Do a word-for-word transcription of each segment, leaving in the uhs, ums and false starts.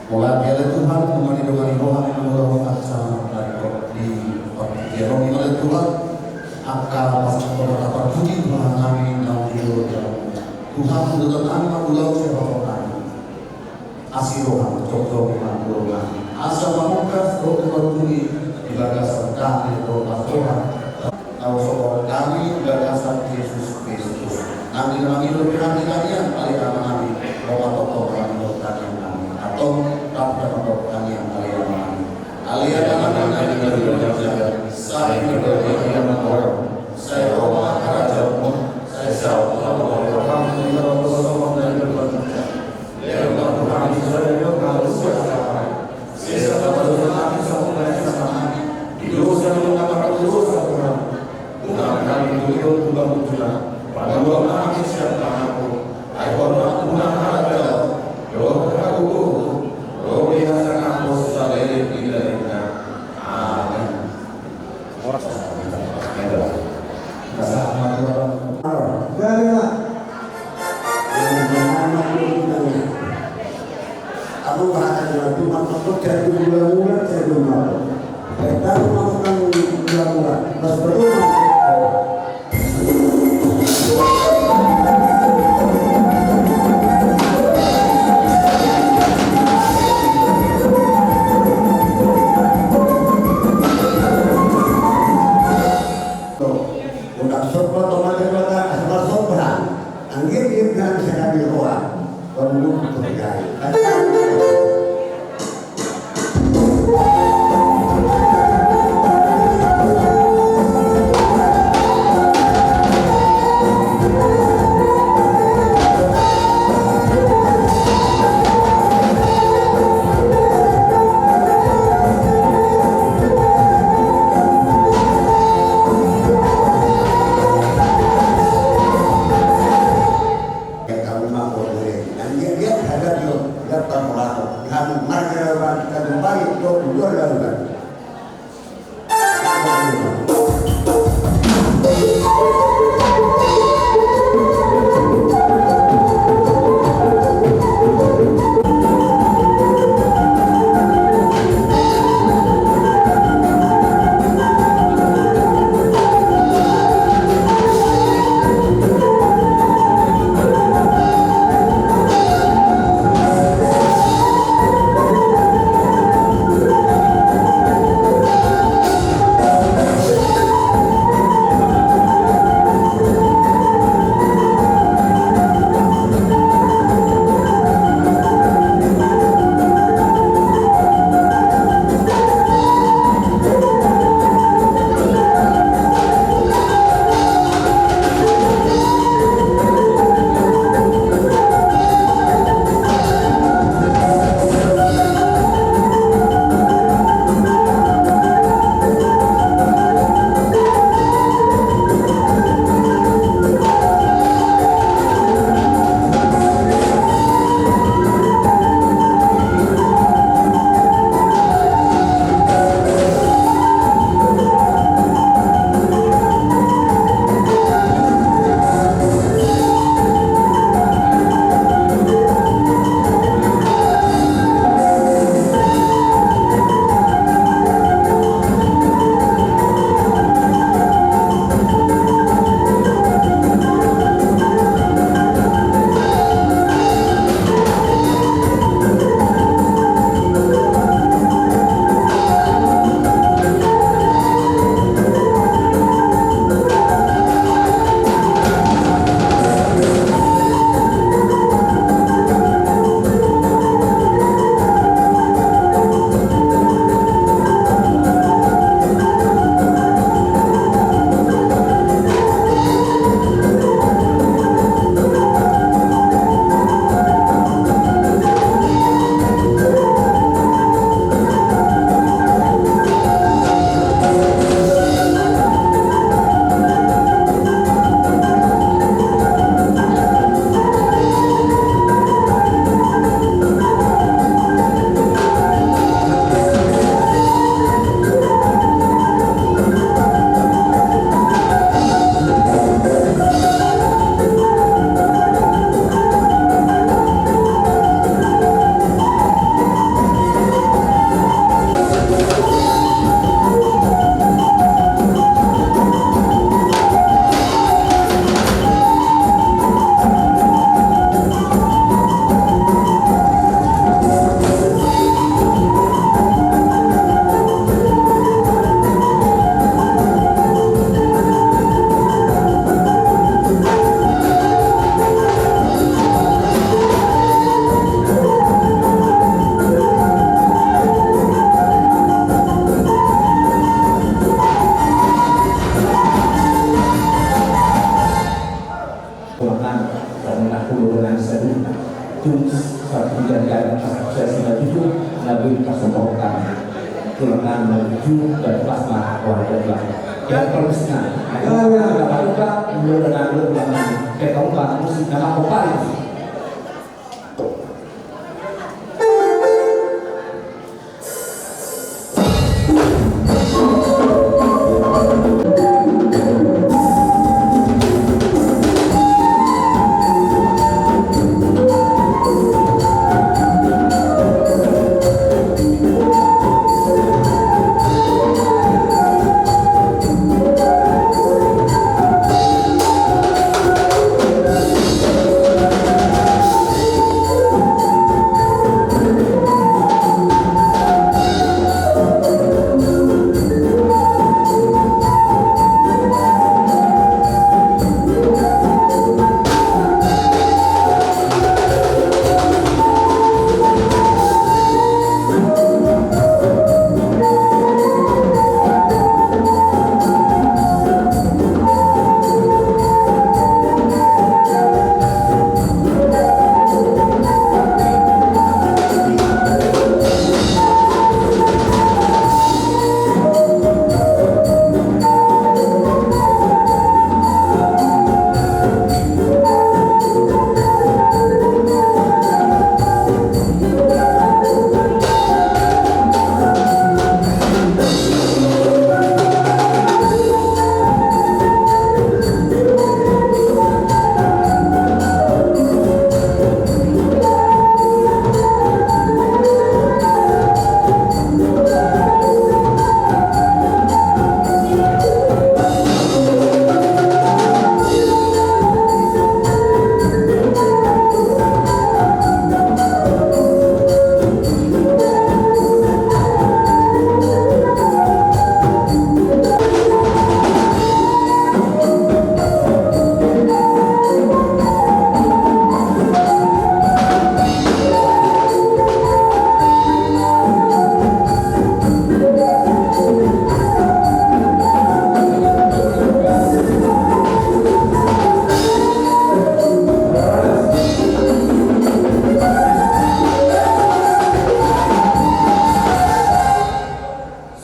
Mauliate ale Tuhan, nunga didongani Ho hami mangulahon acara na ringkot di partingkian on. Mauliate Tuhan, angka pasu-pasu na tarpuji Tuhan nami naung di jolo jala. Tuhan, dohot nami mangulahon siapa Tuhan nami. Asi roham, jotjot ma jolo nami. Asa mamungka dohot martuli di bagasan hami dohot roha. Naung sogot hami di bagasan Jesus Kristus. Nang di na mangido pe hami tangiang ale Ama nami, Ho ma tongtong mangido tangiang nami. Antong, rap ma tongtong tangiang ale Ama nami. Ale Ama nami na di banua na marjaga, sai ma roham, sai ro ma harajaonmu, sai saut ma roham, sai ro ma harajaonmu. Lehon ma tu hami sadari on hangoluan siapari. Sesa ma dosa nami songon na sesa nami di dosa ni na mardosa tu hami. Unang hami togihon tu pangunjunan, palua ma hami sian pangago. Ai Ho do nampuna harajaon, dohot hagogoon, dohot hasangapon saleleng ni lelengna. Amen. Horas. Jadi, Pak. Aku bahkan dengan Tuhan, aku jadi mula-mula, jadi mula. Baik, tahu mau kan mula-mula. Pas belum. Udah sobat teman kita, asal sobat. Anggit dia bilang sekali roa. Kamu tuh ya. Satu jam dan satu sesi na tujuh, na beli pas sempurna. Tulangan na tujuh dan pas ma orang kedua. Dan kalau senang, ayo, ada apa-apa, lu udah nanggur, udah nanggur. Kayak kamu, Bang, musik nama apa, Pak?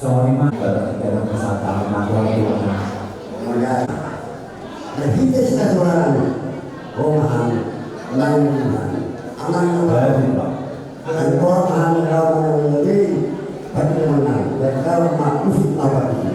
Sorry, Mak. Dalam pikiran kesadaran aku lagi, Mak. Mulai. Marhite sitasoran. Romahan. Lain. Aman. Baik, Pak. Aman, romahan, romahan, lebih. Bagi menang. Dan kau mak musik apa ini?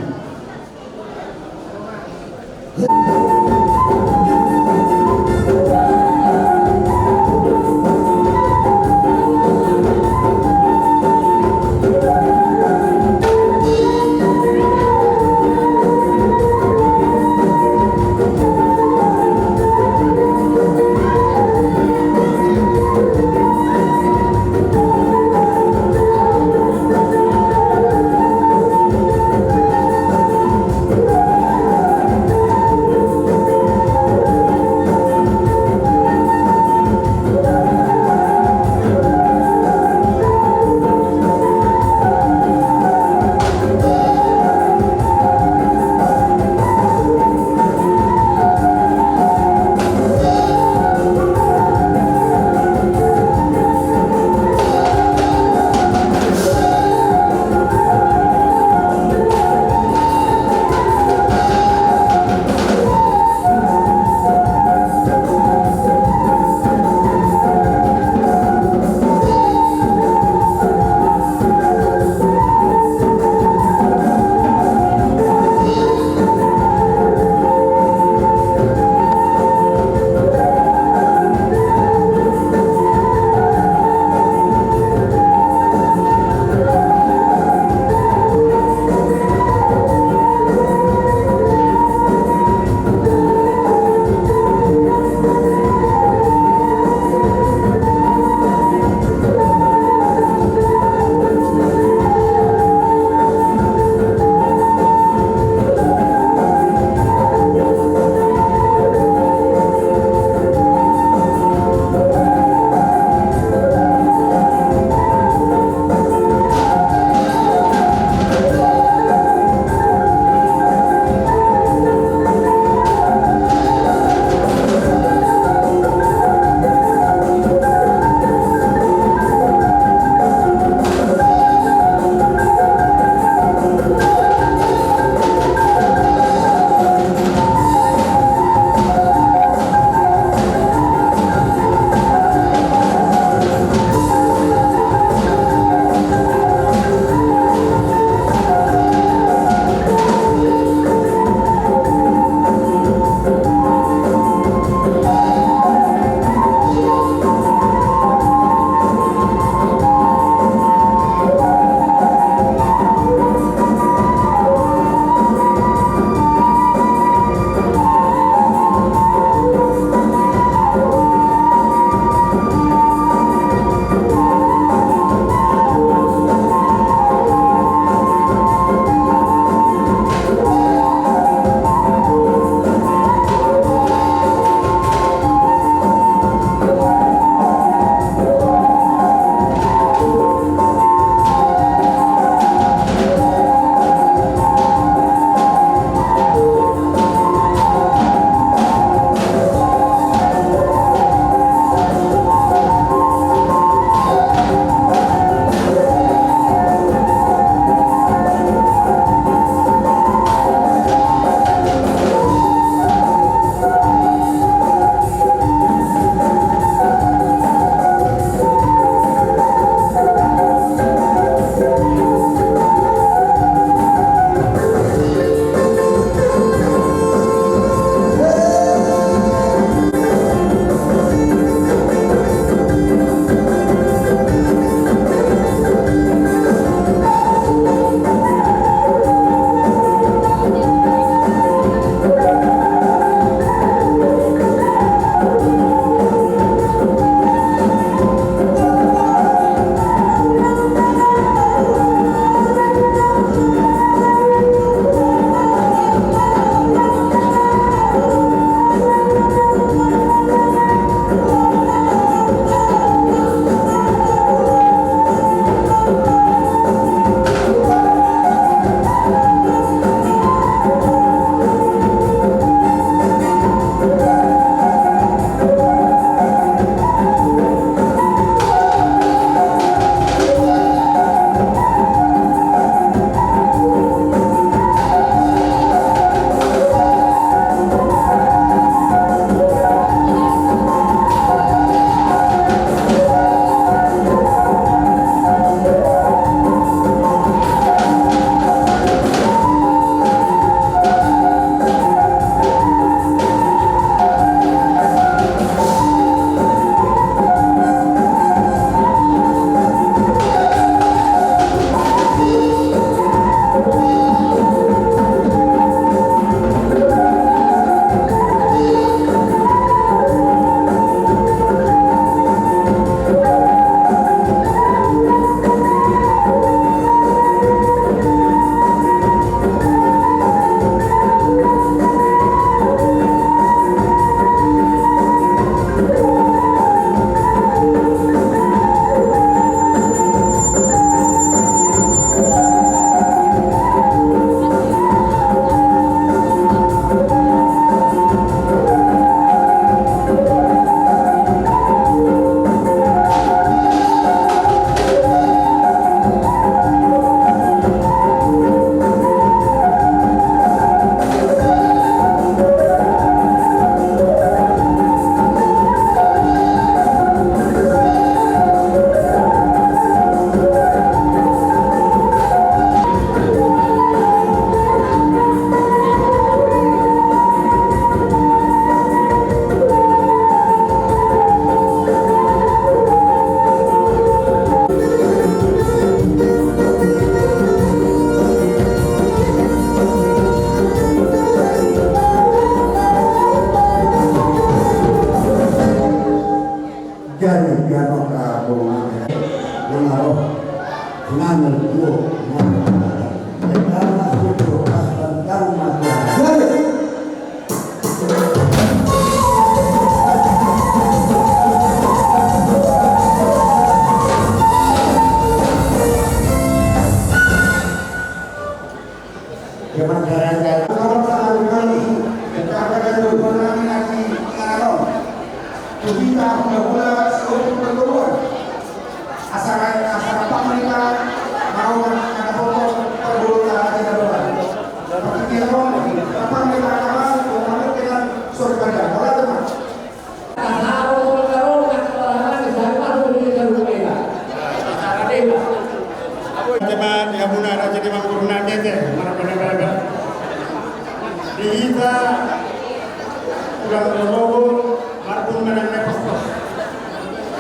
Tulang Rorogo, marbun manang na postos.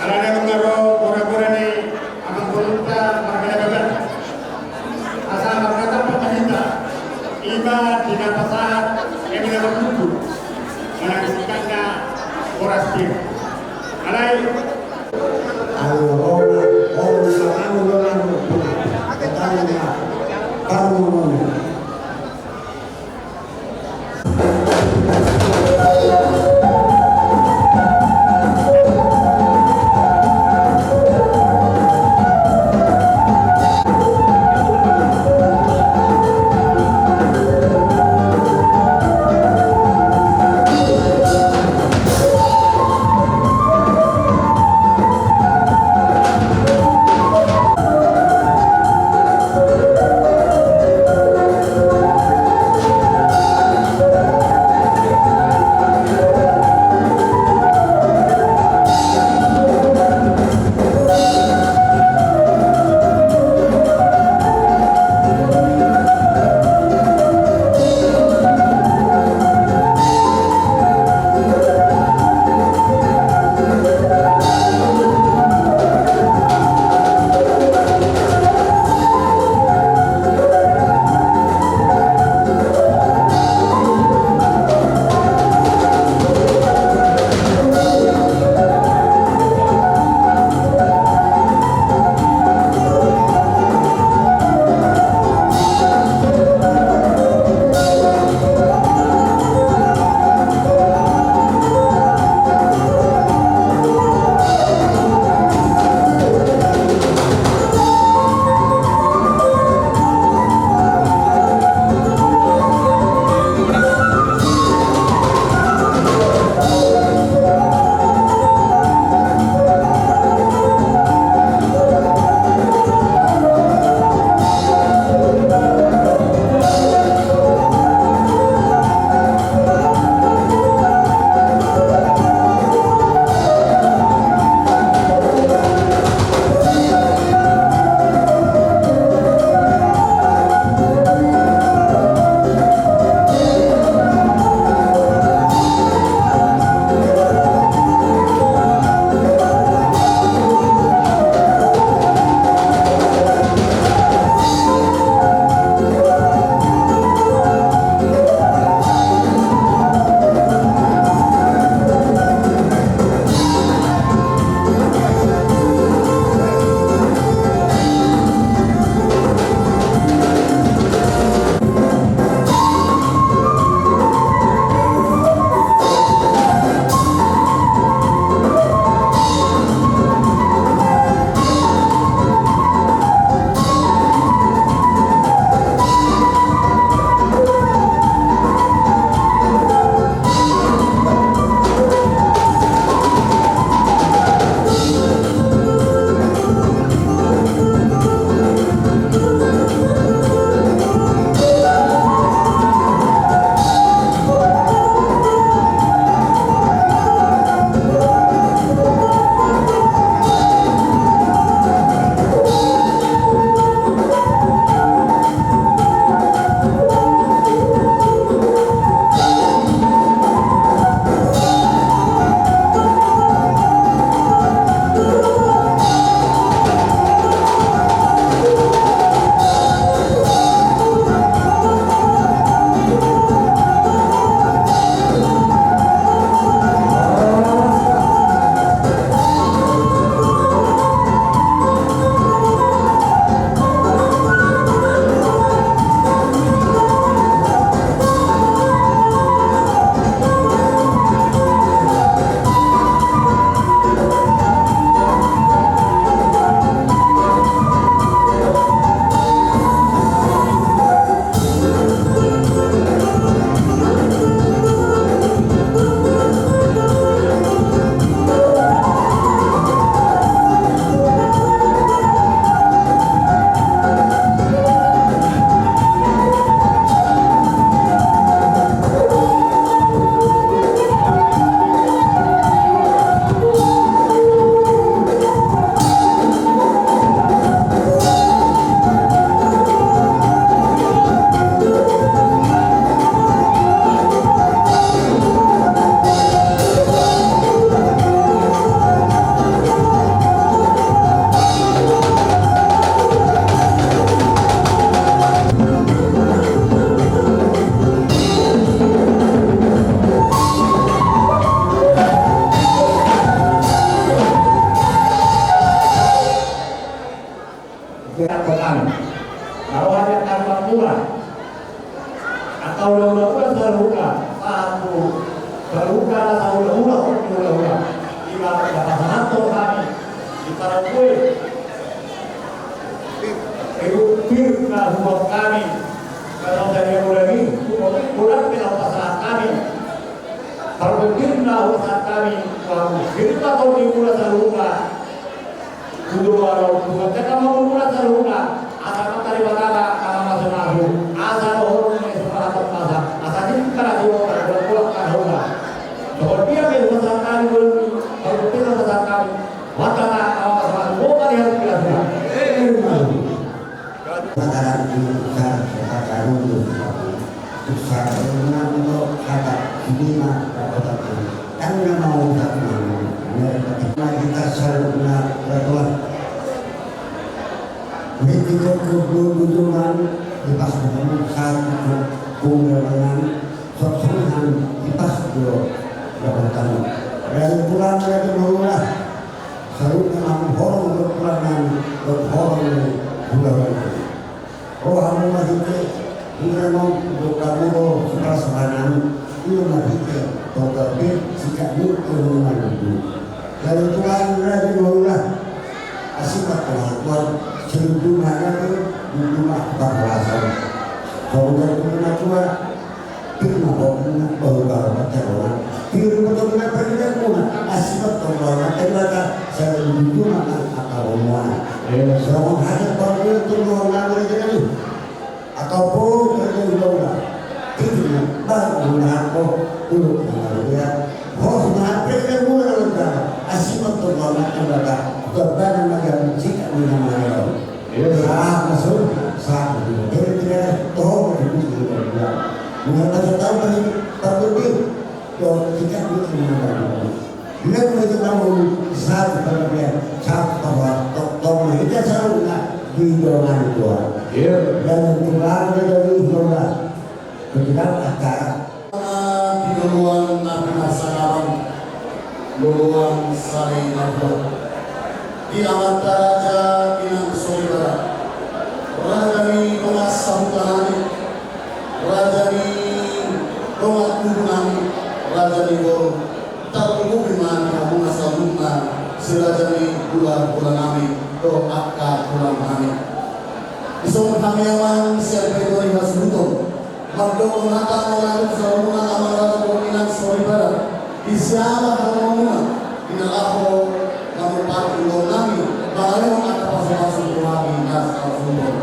Alana nunga ro gora-gora ni amang borunta marga Nababan. Asa marga Tampak Mahita, ima di na pasahat, eme na marlumbur. Manang singkatna, boras pir. Alai. Ayo, ro ma, ro ma, ro ma, ro ma, ro ma. Saluhutna na sahulahula, hula-hula. Ima na pasahathon hami di parabue. Ibu pir na hubuat hami. Karena dari yang udah ini, udah, udah kita pasahat hami. Parabue pir na hupasahat hami. Wah, firman kau di mula saluhutna. Tudu waro bukan cakap mau mula saluhutna. Asa mata di batara, asa masuk masuk. Asa dohor, asa pahat masa. Asa di kara dua, kara dua, kara dua. Soal dia ke hupasahat hami, kalau kita hupasahat hami. Watana, awas, awas, mau kali harus kita sudah. Mataran di sa, sa, sa, sa, sa, sa, sa, sa, kata, sini mah, kata, kata, kan nggak mau, tak mau. Ya, tapi kita saluhutna, ya, Tuhan. Jadi, kita ke Bulu Butungan, di pas ketemu, saat itu, Bulu Butungan, sok-sokan, di pas itu, ya, ketemu. Dan pulang, ya, ke Bulu lah. Saluhutna nang horong dohot tulang nami, dohot horong ni hula-hula nami. Ro hamu marhite, hula nang dohot hamu ro sipara sahala nami, ia marhite, dohot gabe, sikap ni, ilmu nami. Lalu tulang nami hula, asi patong tulang, seluntung nami, seluntung nami, parhalasan. Kalau tak pernah tua, Pir ma ho, baru-baru baca doang. Pir ma ho, pir ma ho, pir ma ho, asi ma ho, pir ma ho, pir ma ho, saya dulu mah angka rombongan. Iya. Rombongan hanya baru itu doang, nggak boleh jadi. Ataupun kerja di luar. Itu mah, baru mah ho, dulu mah dia. Ho, mah pir ma ho, pir ma ho, asi ma ho, pir ma ho, pir ma ho, bukan nama yang cik, nama yang Iya, sahat ma so, sahat ma so. Jadi, tidak ada toho, tidak ada. Mengapa saya tahu dari Pak Gubernur? Yo, kita butuh menambah. Bila kita tahu, sahat, Pak Gubernur, sahat, Pak Gubernur, to-, to-, kita selalu nak di dorongan Tuhan. Iya. Dan Tuhan, kita di dorongan. Ketika acara Di loloan na pinarsangapan, loloan sari na buat. Di amanta raja inang soripada. Raja ni dongan sahuta nami, raja ni dongan tubu nami, raja ni boru. Tarlumobi ma di hamuna saluhutna, si raja ni hula-hula nami, dohot angka tulang nami. Dison hami amang sian Paitori hasuhuton. Mandok hata na ulaon saluhutna amang raja dohot inang soripada. Di siala hamu hamuna, di na laho mamupati ulaon nami, mangalehon angka pasu-pasu tu hami na sahasuhuton.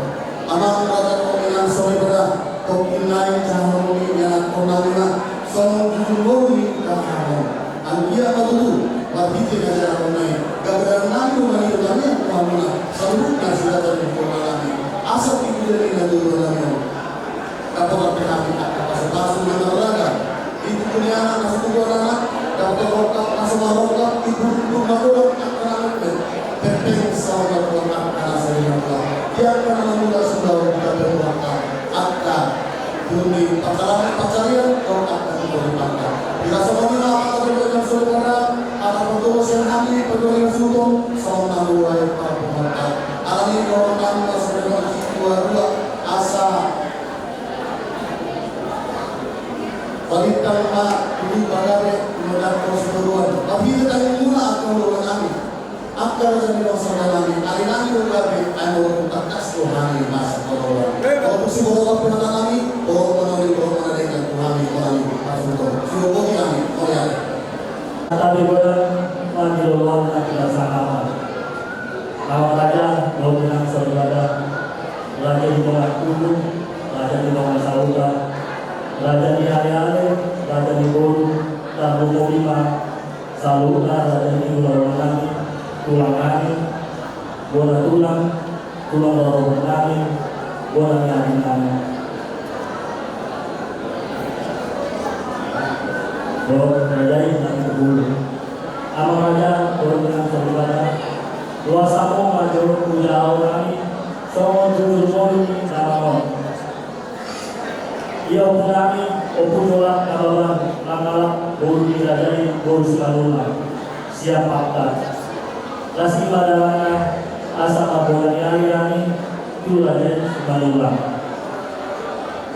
Amang raja dohot inang soripada, tongkin nai jaha hamu ni ianakhon nami ma, songon jujur boru ni jaha hamu. Anggiat ma tutu, marhite na jaha hamu nai, gabe dalan nami do mangido tangiang tu hamuna, saluhutna si raja ni hula nami, asa tingki di na dua nami on. Dapotan pe hami angka pasu-pasu na marragam, di tubu ni anak na so tubu anak, dapotan rongkap na so marrongkap, di bulu-bulu na godang angka na lempe, pengpeng saur matua angka na so ringan tua, di angka na mula sudah, di angka na mula angka, angka, di pacaran, pacaran, dohot angka di bulu angka. Di rasa pemina angka di bulu yang sudah pernah, angka betul sian hami, betul yang sudah, sama na mulai paham angka. Alani dohot angka na so ringan tua, asa Balintang ma tutu pagabe, mendang pos boruan. Tapi kita ingin mula angka ulaon nami. Angka raja ni bangso nami, ari nami do gabe, ai molo tangkas do hami masa poloan. Molo tusi molo tapi hata nami, molo manoli, molo manadengkan tu hami, molo nami, pasuto. Sudah boti hami, molo ya. Tapi bola, mandi loloan, nanti rasa aman. Amang raja, dohot inang soripada, raja ni dongan tubu, raja ni dongan sahuta, raja ni ale-ale, raja ni boru, tarlumobi ma saluhutna raja ni hula-hula nami, tulang nami, bona tulang, tulang rorobot nami, bona ni ading nami. Dohot raja i na tubu. Amang raja, dohot inang soripada, loas hamu ma jo tu jahaon nami, songon jujur boru ni damang on. Ia ompu nami, Ompu Jolak Nababan, mangalap boru ni raja i, boru Simanullang, sian Pakta. Las i ma dalanna, asa mamboan ni ari nami, tu raja i Simanullang.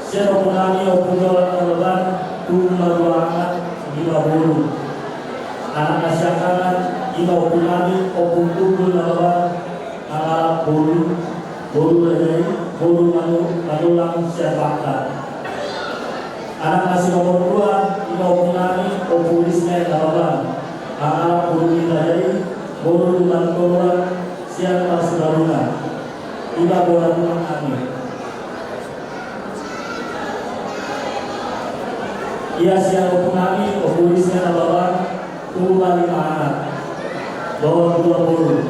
Sian ompu nami, Ompu Jolak Nababan, tubu ma dua anak, ima Boru. Anak na siangkangan, ima ompu nami, Ompu Tunggul Nababan, mangalap boru, boru raja i, boru Manu-, Manulang sian Bangka. Anak na si nomor dua, ima ompu nami, Ompu Ismail Nababan, mangalap boru ni raja i, boru Lumban Toruan sian Pasudaruna. Ima bona bona nami. Ia sian ompu nami, Ompu Ismail Nababan, tubu ma lima anak dohot dua boru.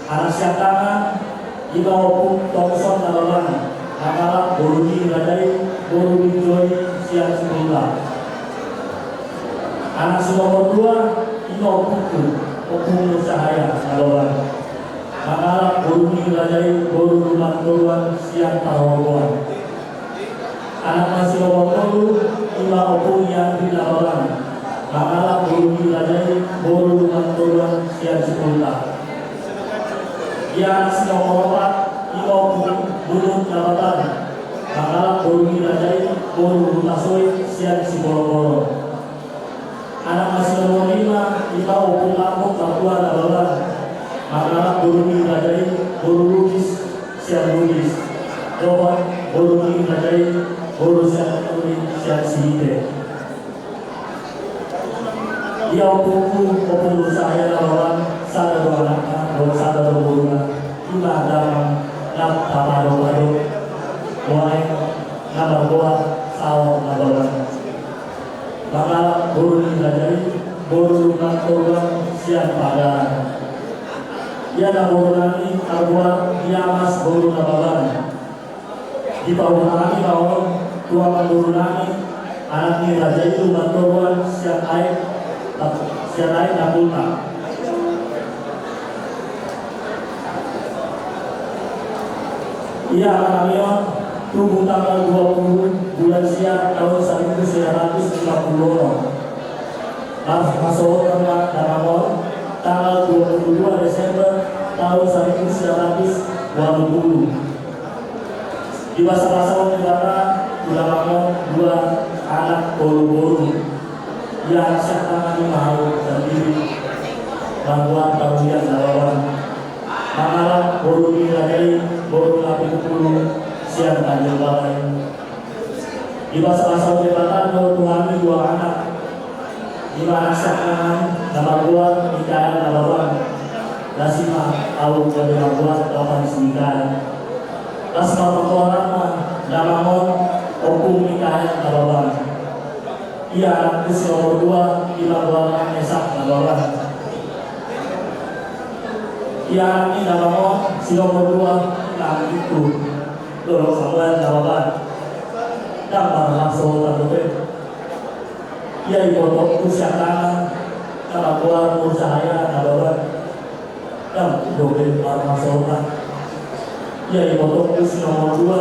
Anak siangkangan, ima Ompu Thomson Nababan, mangalap boru ni raja i, boru ni Joy sian Sipulta. Anak si nomor dua, ima ompuku, Ompu Nur Cahaya Nababan, mangalap boru ni raja i, boru Lumban Toruan sian Parhorboan. Anak na si nomor tolu, ima Ompu Yandri Nababan, mangalap boru ni raja i, boru Lumban Toruan sian Sipulta. Ia anak si nomor opat, ima Ompu Bunut Nababan, mangalap boru ni raja i, boru Hutasoit sian Sibolonggorong. Anak na si nomor lima, ima Ompu Lambok Martua Nababan, mangalap boru ni raja i, boru Lubis sian Lubis, dohot boru ni raja i, boru sian Turi sian Sihite. Ia ompuku, Ompu Nur Cahaya Nababan, sada do anakna dohot sada do boruna, ima damang na tapadopadop nuaeng na margoar Saor Nababan, mangalap boru ni raja i, boru Lumban Toruan sian Pagaran. Ia na boru nami margoar Diamas boru Nababan. Dipaboa hami ma on tu amangboru nami, anak ni raja i, Lumban Toruan sian Aek, sian Aek Nampulta. Ia anak nami on tubu tanggal dua puluh bulan sia taon saribu sembilan ratus lima puluh enam. Marhasohotan ma damang on tanggal dua puluh dua Desember taon saribu sembilan ratus dua puluh. Dibasabasahon Debata tu damang on dua anak tolu boru. Ia anak siangkangan, ima ahu sandiri, margoar Parulian Nababan, mangalap boru ni raja i, boru Napitupulu sian Tanjung Balai. Dibasabasahon Debata do tu hami dua anak. Ima anak siangkangan na margoar Mikael Nababan, las ima ahu gabe margoar Bapa ni si Mikael. Las margoar ma damang on Ompung Mikael Nababan. Ia anakku si nomor dua, ima goarna Mesak Nababan. Ia anak ni damang on si nomor dua, ima anakku, Dolok Samuel Nababan. Ndang marhasohotan dope. Ia ibotokku siangkangan, na margoar Nur Cahaya Nababan. Ndang dope marhasohotan. Ia ibotokku si nomor dua,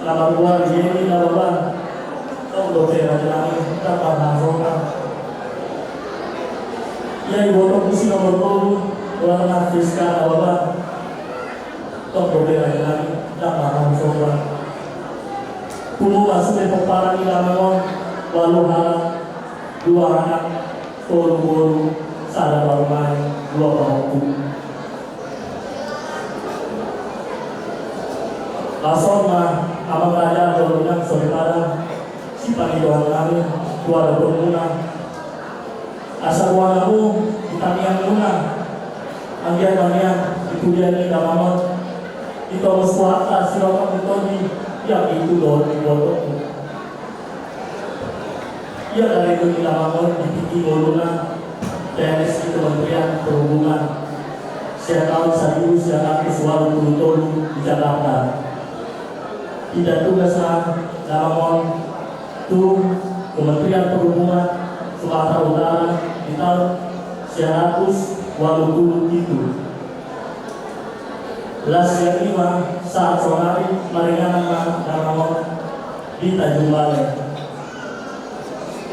na margoar Yeni Nababan. Tong dope raja nami, ndang marhasohotan. Ia ibotokku si nomor tolu, goarna Friska Nababan. Tong dope raja nami, ndang marhasohotan. Pungu ma sude pomparan ni damang on, ualu halak, dua anak, tolu boru, sada parumaen, dua pahompu. Laos on ma, amang raja dohot inang soripada, sipangidoan nami tu adopanmuna. Asa boan hamu di tangiangmuna, anggiat ma nian di pudian ni damang on, di tongos ni roha, sirongkap ni tondi, ia pintu dohot ibotokmu. Ia gari ni damang on di tingki ngoluna, P N S di Kementerian Perhubungan, sian taon saribu sembilan ratus ualu pulu tolu di Jakarta. Pinda tugas ma damang on tu Kementerian Perhubungan Sumatera Utara di taon sembilan ratus ualu pulu pitu. Las sian i ma sahat sonari maringanan ma damang on di Tanjung Balai.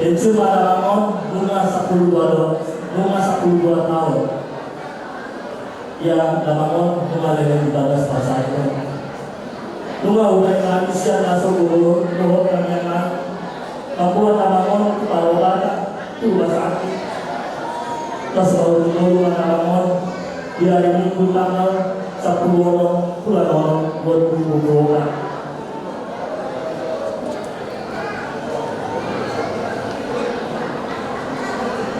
Pensiun ma damang on nunga sampulu dua do, nunga sampulu dua taon. Ia damang on nunga leleng di bagas parsahit on. Nunga hubaen hami sian na so gogo dohot tangiang nami, mamboan damang on tu parorata, tu Pas baru dulu anak amon di hari Minggu tanggal sampulu onom bulan onom dua ribu dua puluh empat.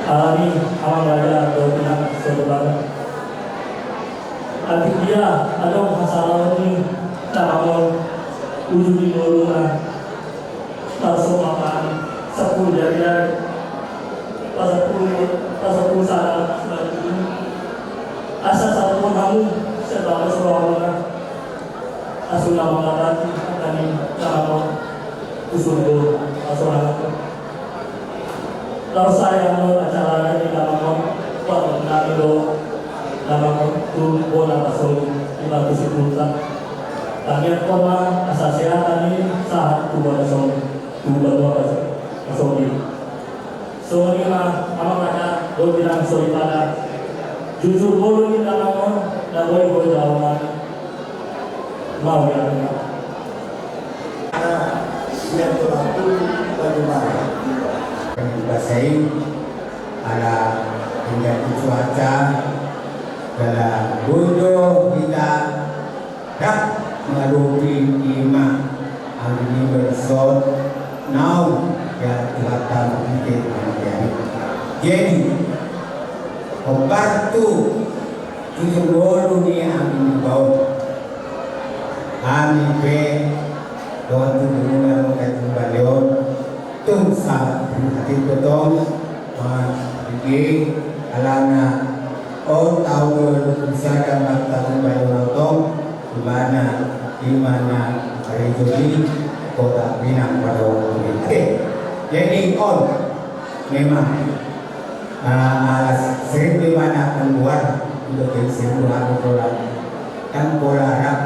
Alani amang raja dohot inang saudara. Atik dia adong hasalaon ni tangahon uju di ngoluna. Tarso ma hami sampulu jari-jari. Pasampulu, pasampulu sada selanjutnya. Asa saluhut hamu sebagai saudara. Asa na mangabati hata ni tangahon usun do asa na. Laos sai anggo acara ni tangahon, pamokkon nami do tangahon tu bona pasoli di batu sipulta. Tangiangkon ma asa sehat hami sahat tu bona soli, tu bona pasoli. Songon i ma amang raja dohot inang soripada. Jujur ngolu ni tangahon na boi-boi jalo nami. Mau ya. Ia terlalu bagaimana? Bahasa i ala hingga cuaca, ala bodo kita dak mengadopi ima angin berson nau ya Tuhan tamu kita. Jadi obar tu tujuh bolu ni angin bau. Hami pe dohot tu guru na mengkaji balion tung sa hati petong ma ige alana on tahu bisa dan mata balion otong di mana di mana hari ini kota Pinang pada waktu itu. Oke, jadi on memang Ah, sering di mana keluar untuk yang sering aku pola kan pola rap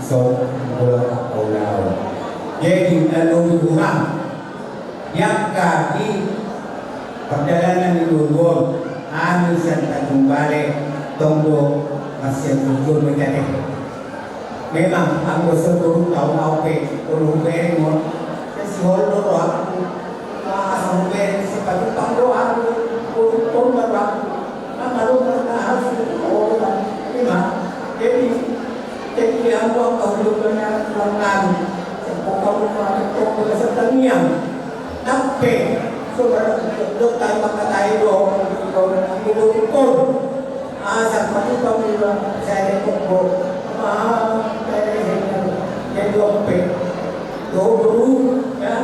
so pola tak pola. Jadi lalu kurang yang kaki perjalanan di luar anu sian Tanjung Balai tonggo masih jujur menjadi. Memang anggo saboru taon au pe olo hubereng on. Sai sihol do rohangku. Asa hubereng sipatupa rohangku. Olo hubereng rohangku. Mamalu marna harus olo. Memang jadi jadi anggo angka hulo banyak ulang nami. Sepokok rumah sepokok setaniang. Sampe so barang dok tai makatai do. Asa patupa mula saya kok ma jadi ope do buru ya.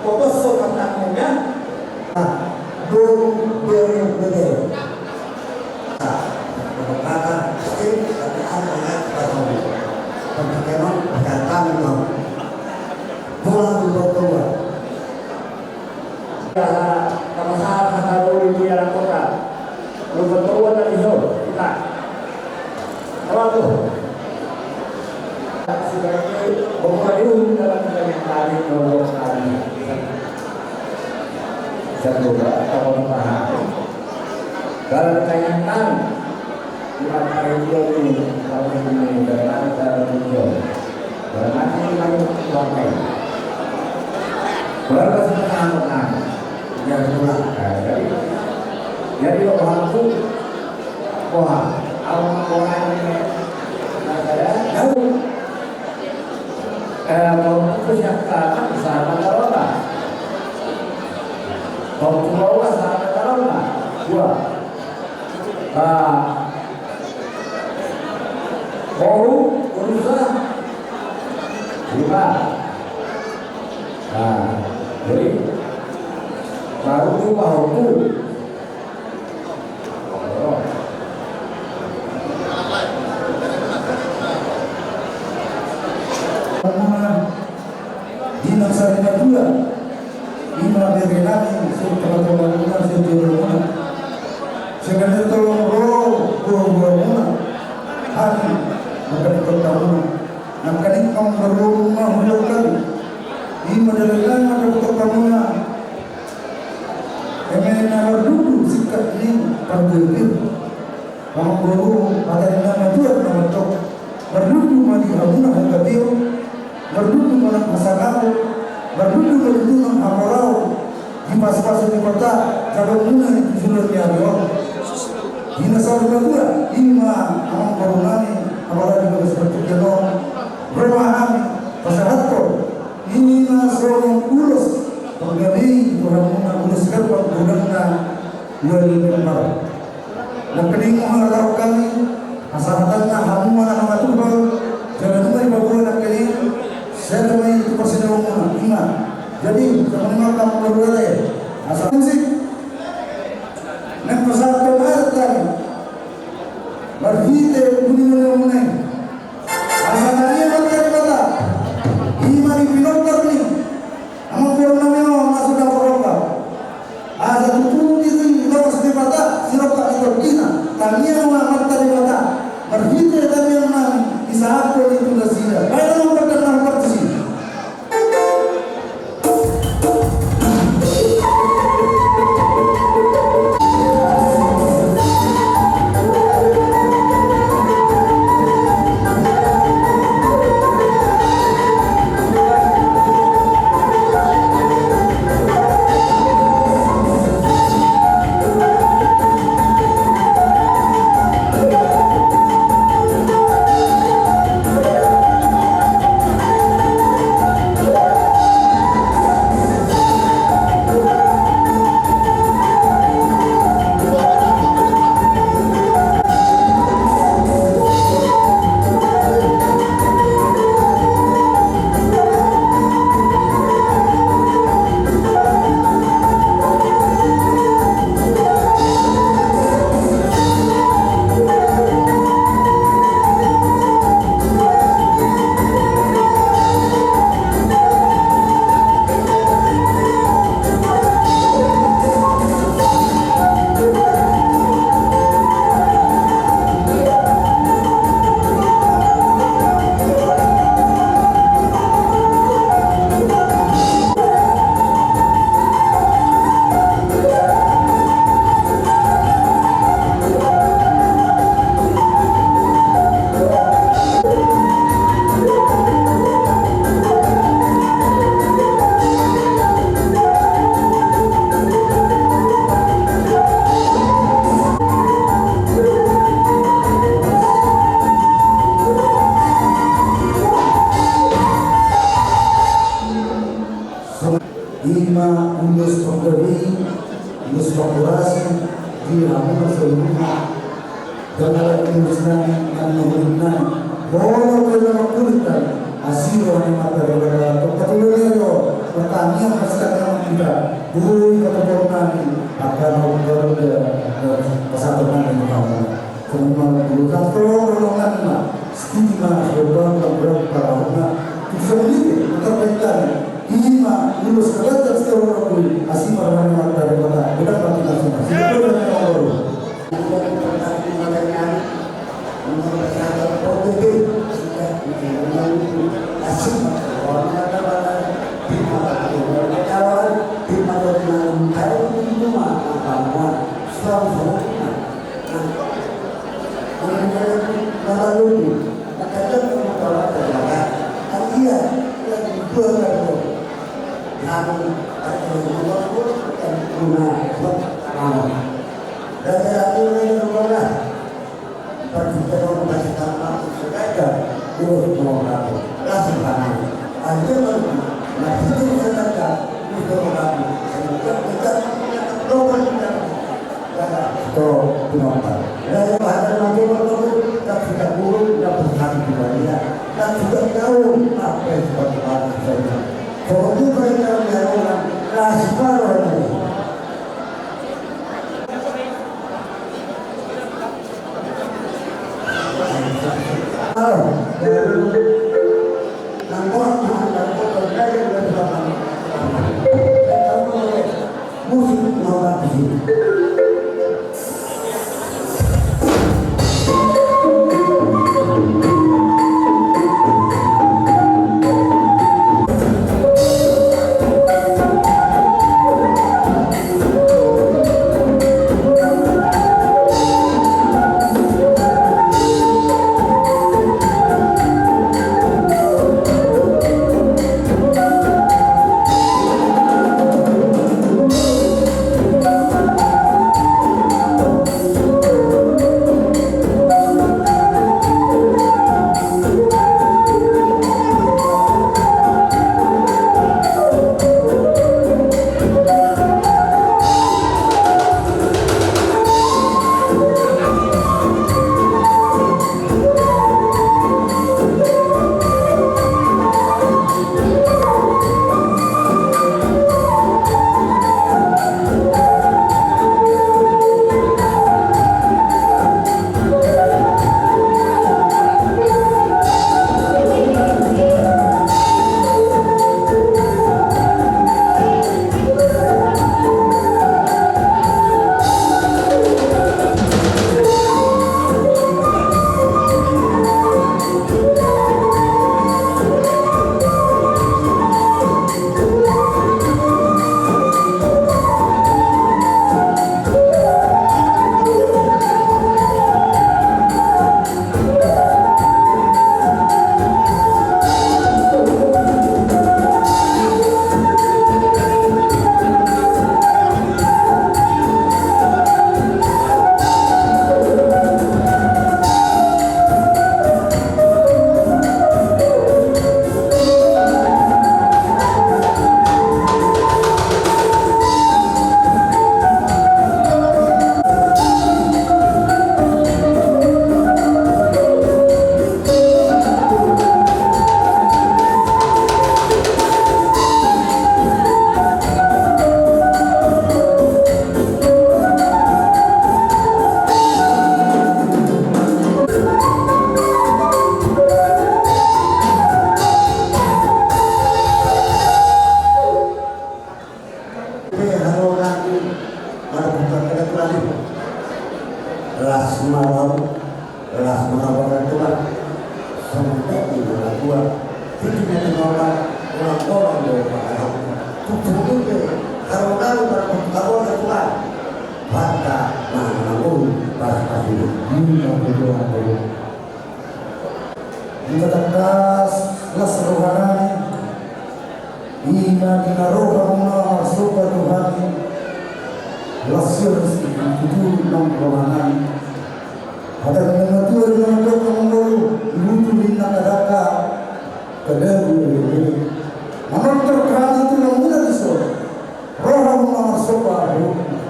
Kotos so katanya ya. Buru buru buru. Kata sih tapi apa ya? Kata kemang kata kami mau pulang ke Bogor. Aha, tama sahat hata doli di anak kota. Lupa tuan dari jauh kita. Kalau tu sebagai pemulai dalam banyak kali, kalau kali satu berat, kalau paham dalam banyak kali. Iman ari Minggu, hari Minggu, dan hari Minggu. Dan hari Minggu, pakai. Berapa sih pertama kan? Ya, pulang. Nah, jadi, jadi, waktu, wah, awal mulai ini, nah, saya tahu. Eh, mau putus yang pertama, sama kalau lah. Mau pulau lah, sama kalau lah. Dua. Nah, baru berusaha. Lima. Nah, jadi baru lima waktu. Di nang sari na dua. Ima bere nami, so tama-tama muna, so jolo muna. Sengkali tolong ro, ro, ro muna. Hati, maka di kota muna. Nang kaning kau berumah muna kali. Ima dalil nang maka di kota muna. Eme na mardudu sikat ni pardudu. Amang boru, hata ni na matua na matua. Mardudu ma di hamuna hagabeon, mardudu ma nang hasangapon, mardudu ma di hamuna hamoraon, di pasupasu ni kota, jabon muna di tujuan ni ari on. Di na saur matua, ima amang boru nami, apalagi di bagas partingkian on, ro ma hami pasahathon ima songon ulos panggabean tu hamuna, ulos herbang godangna uali membar. Nangkining ma hatahonon hami, asa hatangna hamu ma na mangatuhon, jala nunga dipaboa nangkining, sada ma i tu parsidaonmuna, ima. Jadi, songon i ma amang boru, asa musik. Naeng pasahathon adat nami marhite muni-muni muna i. Asa tangiang ma tu Debata, ima di pinompar ni amang boru nami on, asa dapot rongkap. Asa tutu di, di bagas Debata sirongkap ni tondina. Tangiang ma tu Debata marhite tangiang nami disahathon i tu nasida. Baen ma amang boru na hombar tusi. Ima ulos panggabean, ulos pangkorasi di hamuna saluhutna. Dang ala ni ulos nami, nami na huling nami. Molo pe na mangkuling nami, asi roha ni Amanta Debata. Tong patulolo i do, martangiang ma sian hita. Boi patupahon nami angka na umgaruda, pasahaton nami tu hamuna. Songon i ma ulos nami, tolong nami ma, sititi ma, songon i ma ulos nami. Ima ulos na ganjang sitorop ni asi ma roha ni Amanta Debata. Godang ma tu nasida. Sititi ma, songon i ma ulos. Marbuka kada tulali. Las ma roha, las ma roha, Tuhan. Songon i ma na tua. Tingki na tua, orang-orang do pangaramu. Tutu tutu. Kalau tahu, kalau tahu, Tuhan. Banta na mangolu pas-pas i. Ini ma tujuan tu. Di tangkas las rohanami, ima di na ro hamuna marsopa tu hami, las sian tutu nang rohanami. Hata ni na tua di na tua mangolu, lutu di na kadaka, kadabu di. Manortor hami tu na muna di so. Roha muna marsopa,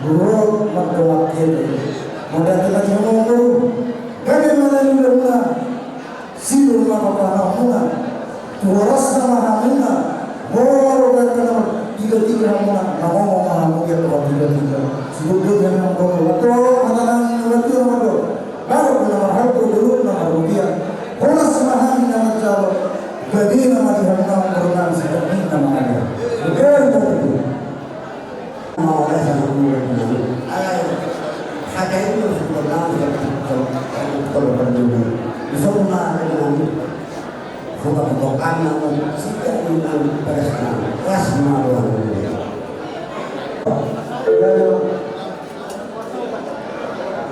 ro mandongani hami. Mauliate ma di hamu, gabe ma na niula muna, sidung ma papaha muna, tu horas na ma hamuna, molo gabe na tiga-tiga hamuna, na ngomong ma hamu ia tu tiga-tiga. Sidung do dia nang ngomong, atau mana nang ngomong dia ngomong. Baru na marhalto, dulu na marrupiah. Horas ma hami na manjalo, gabe na ma di hamuna marrupiah, sidung na ma hami. Gabe na ma. Mau rasa nang mula nang. Alai, hata itu sudah tahu, sudah tahu, sudah tahu. Bisa rumah ada nang. Sudah ketok anak, sejak nang pada sana. Kelas lima doang.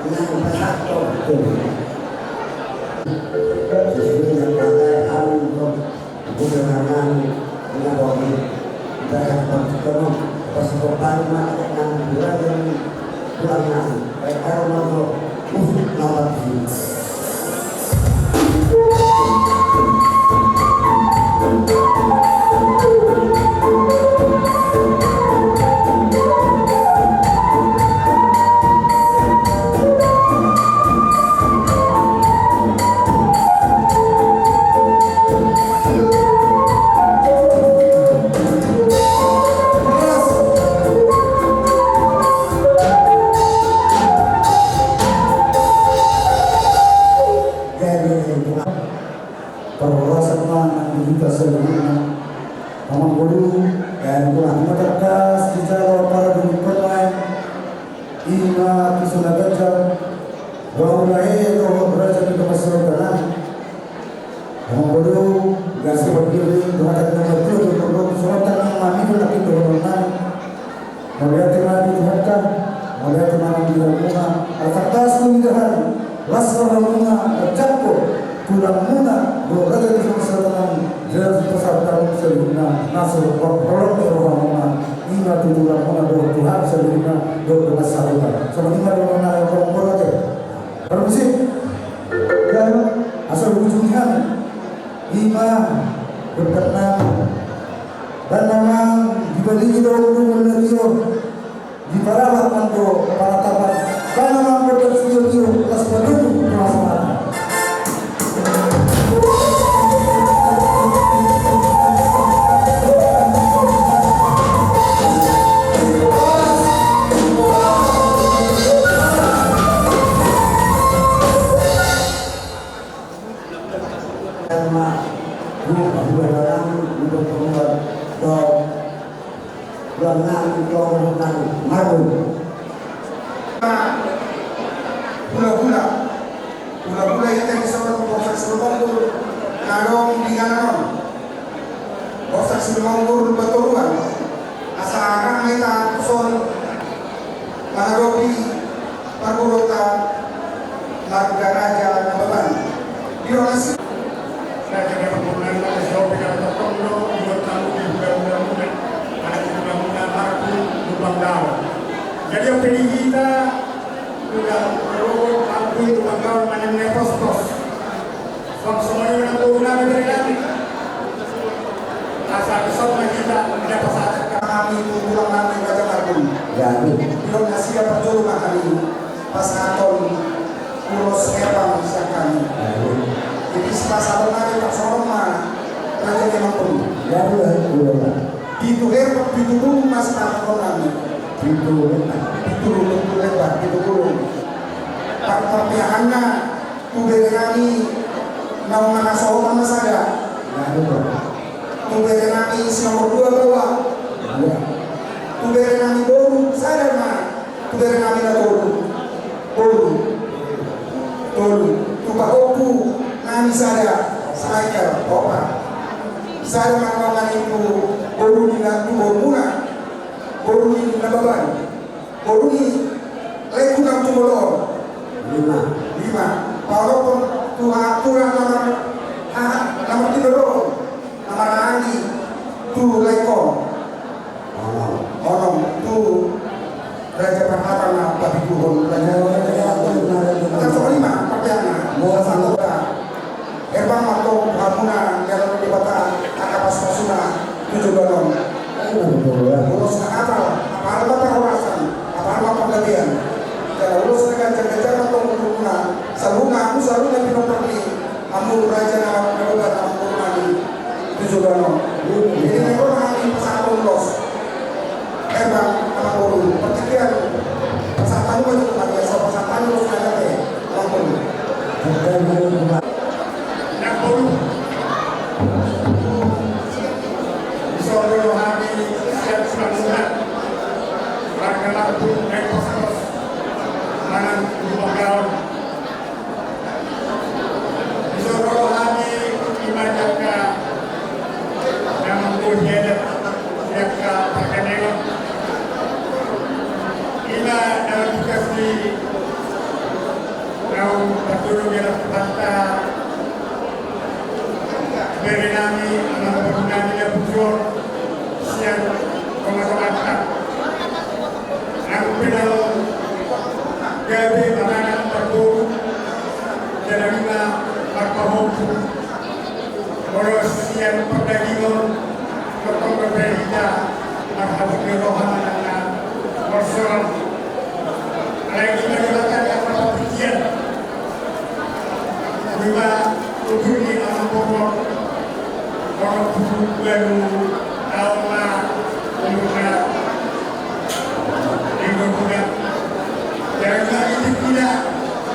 Nang pasahat tu. Jadi, nang pakai amun tu. Bukan nang, nang bagi. Kita yang pasti kamu, pasti kau paling mati nang, bukan yang pulang nang. Baik, kalau mau tu, uh, nampak di sini. Parhorasan ma nang di hita saluhutna. Amang boru, dan tulang matangkas di jalo para dulu pernah. Ima tu sona ganjang. Bahwa lahir dohot raja di Pasaran Tanah. Amang boru, gasi berdiri, doakan nama Tuhan, dohot soal tanah, mami, dohot laki, dohot tanah. Mauliate ma di Tuhanta, mauliate ma nang di hamuna, ala tangkas tu di hami, las rohamuna, manjangkon tulangmuna, dohot raja di Pasaran Tanah, raja di Pasaran Tanah saluhutna, na so holong ni rohamuna, ima tu tulangmuna, dohot tu hami saluhutna, dohot tu masyarakat. Songon i ma dohonon nami, amang boru, ate. Permisi. Asa ujung ni hami. Ima, berkenan. Baen ma amang, dibalingi do ulu ni rio, diparalat ma do panatapan. Baen ma amang, berkenan, sitio-tio, las padudu, penasaran. Hula-hula. Hula-hula i tadi songon Borsak Silomonggur na adong di inganan on. Borsak Silomonggur Batoruan. Asa rap ma hita tuson mangadopi parboruta marga Raja Nababan. Di ruang asi. Raja Nababan, Raja Nababan, Raja Nababan, Raja Nababan, Raja Nababan. Jadi, oke, di hita, udah, Raja Nababan, Raja Nababan, Raja Nababan. Songon i ma na tulang nami, bere nami. Asa dison ma hita, na pasahat hami tu tulang nami Raja Margun. Jadi. Dison nasida parjolo ma hami pasahathon ulos hepang sian hami. Jadi. Jadi sipasahaton nami pasahaton ma Raja Margun. Jadi, jadi. Pitu hepang, pitu bulung ma sipasahaton nami. Pitu hepang. Pitu bulung, pitu hepang, pitu bulung. Par-, parpiahanna, tu bere nami naung mangasohot ma sada. Ya, betul. Tu bere nami si nomor dua baoa. Ya. Tu bere nami boru sada ma. Tu bere nami na tolu. Tolu. Tolu. Tu pahompu nami sada, Michael, opat. Sada manang tu boru ni na, tu borumuna. Boru ni Nababan. Boru ni Laikunang tu Bolon. Lima. Lima. Paonomhon tu ha, tu ha, nomor, ha, nomor tiga do. Nomor anggi tu Laikon. Onom. Onom tu Raja Parhata na papiduhon Raja. Raja Parhata. Raja Parhata. Raja Parhata. Herbang ma antong tu hamuna, jala Debata angka pasupasuna tu joloan on. Ulos na atal, apala ma parhorasan, apala ma panggabean. Jala ulos na ganjang, ganjang ma antong umurmuna, saluhutna hamu saluhutna pinompar ni hamu Raja Nababan, hamu boru nami tu joloan on. Jadi na ro hami pasahathon ulos. Herbang, amangboru, partingkian pasahat hamu ma tu hami, asa pasahat hamu ulos na gabe, amangboru. Amangboru. Dison do hami sian Simanjuntak, marga Marpu, Nainggoskos, manang Lumban Gaol. Dison do hami, ima di angka na manggohi adat, di angka pargandingon. Ima na martugas di naung patulung di adat Batak, bere nami, amangboru nami na bujur, sian tongatonganta. Nang pe na gabe manang parboru, jala ima marpahompu. Molo sian pardagingon, tongtong dope hita marhabot ni roha manang na marsoal. Alai ima Debata di angka partingkian. Ima umur ni amangboru on, onom pulu ualu taon ma umurna. Ingkon muda. Jala ima di tingkina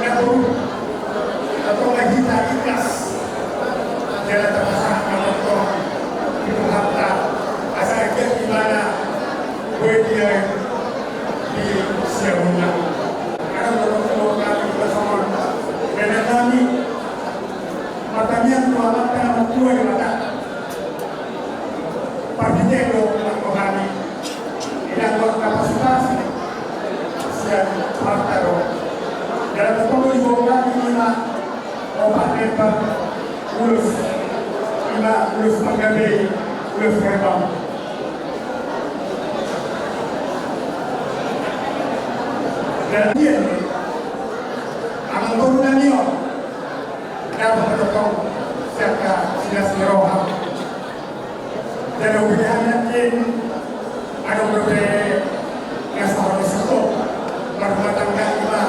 na boru, antong ma hita ikhlas. Jala tapasahat ma tongtong tu Tuhanta, asa anggiat ibana boi diae di siamunna. Adong do tongtong hami di basongon bere nami, martangiang tu Amanta na martua Debata. Parditeng do nang rohani, inang do angka pasupasu sian Amanta do. Jala tongtong do diboan hami ima opat herbang ulos, ima ulos panggabean, ulos herbang. Jala dia ni amangboru nami on, dapot ma tongtong sian angka silas ni roha. Jala hubereng hami nangkin, adong dope na sahat ni suko marrumah tangga ima,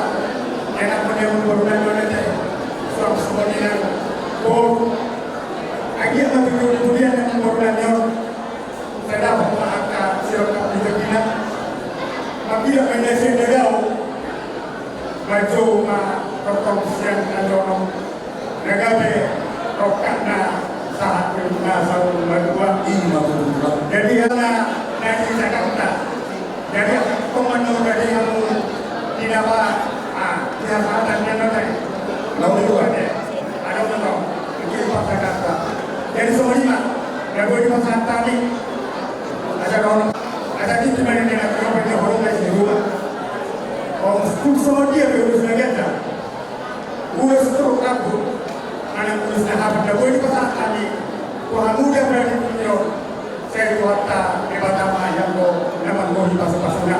enak ma nian boru nami on ate. Suang suko ni nang boru. Anggiat ma tutu di pudian nang boru nami on, sai dapot ma angka sirongkap ni jabina. Mangida ma inda sian dadao, manjou ma tongtong sian na jonok. Na gabe rongkapna sahat tu na saur matua. Ima tutu. Jadi, na, na di Jakarta. Jadi, koman no, jadi hamu di na ba, ah, di hasahatan ni na tadi. Na uli dua. Ada orang tahu. Itu di Jakarta. Jadi, semua lima. Na boi di Jakarta ni. Ada orang. Ada di mana dia nak tahu, dia orang dari luar. Oh, semua dia, dia urus lagi aja. Ulos tu rambu, manang ulos na habot na boi dipasahat hami tu hamu di ampara ni tingki on, sai Tuhanta Debata ma ianggo na manggohi pasupasuna.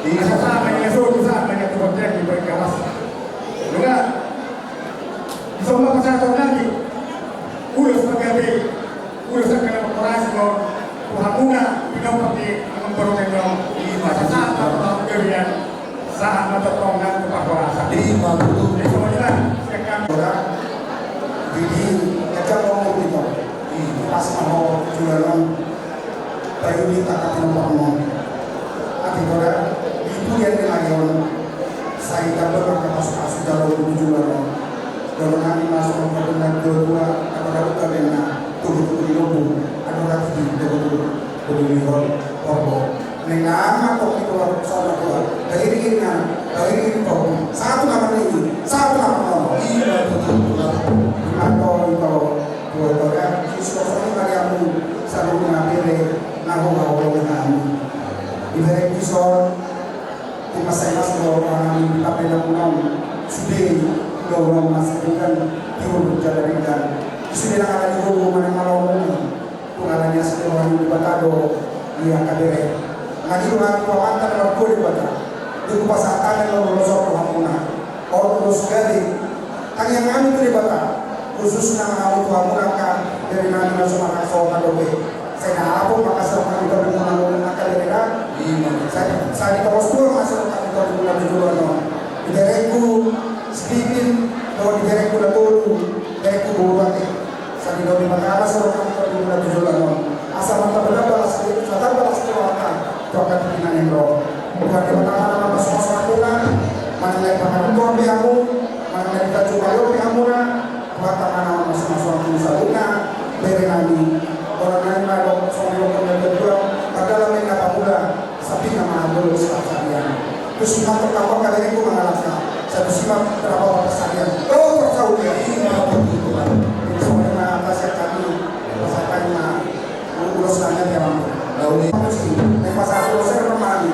Asa sahat ma i na sogot, sahat ma i na tu bontean ni Baginda Gawas. Nunga dison ma pasahaton nami ulos panggabean. Ulos angka na mangkorasi on tu hamuna pinompar ni amangboru nami on. Ima sahat ma tu panggabean, sahat ma tongtong nang tu parhorasan. Ima tutu. Jadi songon i ma sian hami. Ora, jadi, jajak ngomong gitu. Pas ma ho joloan on. Paihut hita angka pinompar on. Ate, ora, di pudian ni lage on. Sai dapot angka pasupasu jala tu joloan on. Jolo nami ma songon pardongan ni natuatua, na mardongan gabe na tubu-tubu ni lombu, andorang di tubu-tubu ni horbo. Nang na mangkok di luar sana tua, bairingan, bairingan kau, satu nama ini, satu nama kau, iya, betul, betul. Ima do ito, tua, tua, ya, Kristus, ini Mariamu, saluhutna bere, na ho, ho, ho, na ho. Di bere Kristus, di masa yang sudah orang di Papua, sudah, orang masa dengan, di ulu jalan dengan, sudah ada di ulu mana malam. Tung ala ni asi ni roha ni Debata do i angka bere. Nang i do hami tu Amanta na martua Debata, dung hupasahat hami on ulos on tu hamuna, on ulos gabe. Tangiang hami tu Debata, khususna ma hamu tu hamuna angka bere nami na so marhasohotan dope. Sai na apung ma hasohotan hami tu hamuna angka bere nami. Sai, sai ditongos Tuhan ma hasohotan hami tu hamuna tu joloan on. Di berengku si Pipin, dohot di berengku na tolu, berengku boru ate. Sai didok Debata ma hasohotan hami tu hamuna tu joloan on. Asa martamba las, martamba las ni rohanta tu angka tingki na naeng ro. Tuhan Debata ma na mamasumasu hamuna, manang na dipangarantoan pe hamu, manang na dipajumpang pe hamuna, Tuhanta ma na mamasumasu hamu saluhutna, bere nami. Holan nai ma didok songon didok ni natuatua, pardalanan na pamula, sampingna ma dolo siparsadiaan. Tusi ma tongtong angka berengku mangalangka, sai tusi ma tongtong parsadiaan. Dohot parsaulian. Ima tutu Tuhan. Jadi songon i ma pasahat hami, pasahat hami ma ulos nami ate amang. Lalu tusi, naeng pasahat ulos ate amang.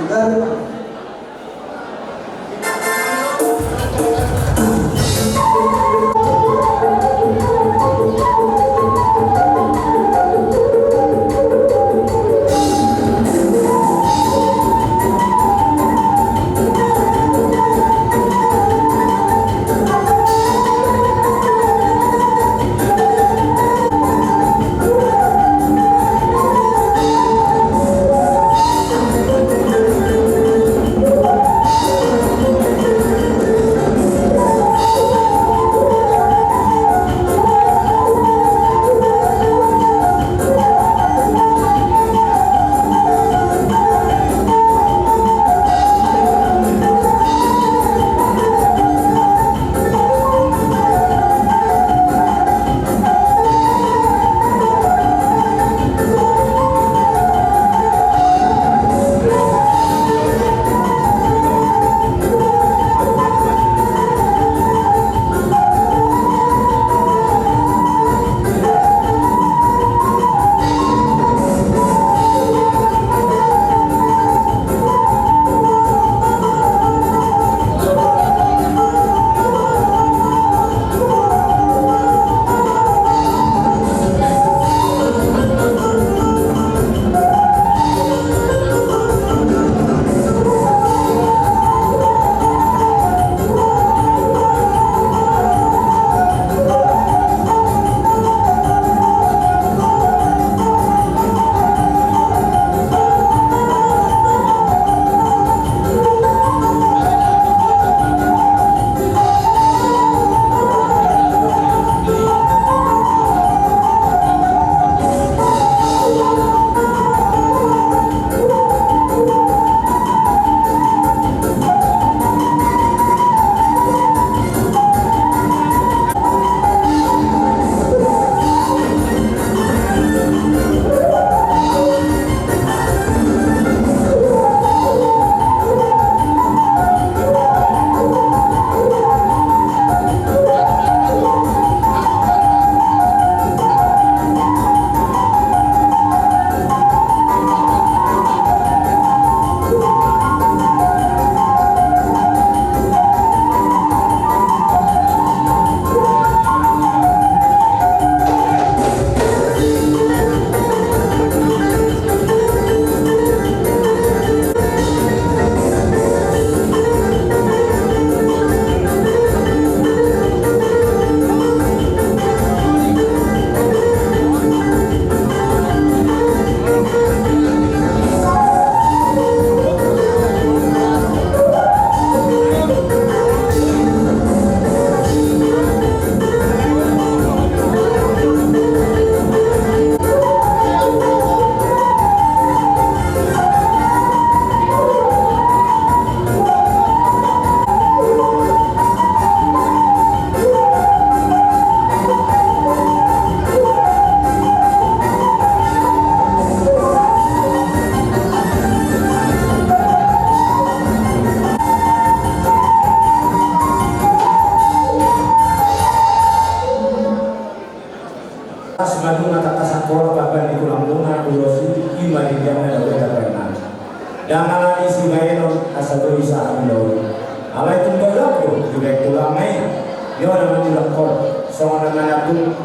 Ia na mangulahon songon na mangatur,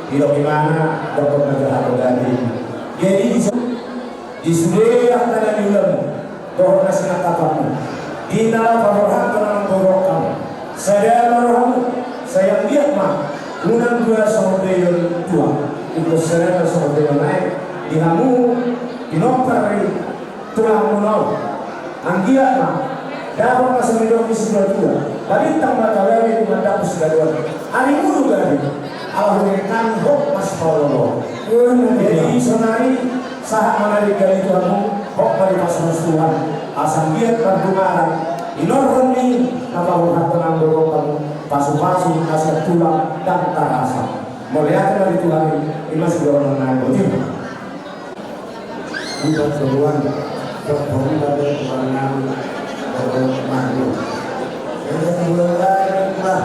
didok imana, dohot na jahat dati. Jadi di su-, di sude angka na niulamu dohot na sinangkapanmu, di na laho paborhathon amangboru on hamu, sada ma rohamu, sai anggiat ma unang dua songon beyon tua, ingkon sada ma songon beyon aek di hamu pinompar ni tulangmuna on. Anggiat ma dapot ma songon nidok ni situatua: Balintang ma tagabe di mandapus gadoan, arimuna gabe, ala hurang hami hot ma sipaolo-olo. Jadi sonari sahat ma na denggan i tu hamu, hot ma dipasupasu Tuhan, asa anggiat mardungaran inorhon ni na paborhathon amangboru on hamu, pasupasu na sian tulang ndang tarasa. Mauliate ma di Tuhan i, i ma sidohonon nami. Boti ma. Ubat doluan, sok hormat dari Tuhan nami, dohot makmur. Jadi dua kali, Pak.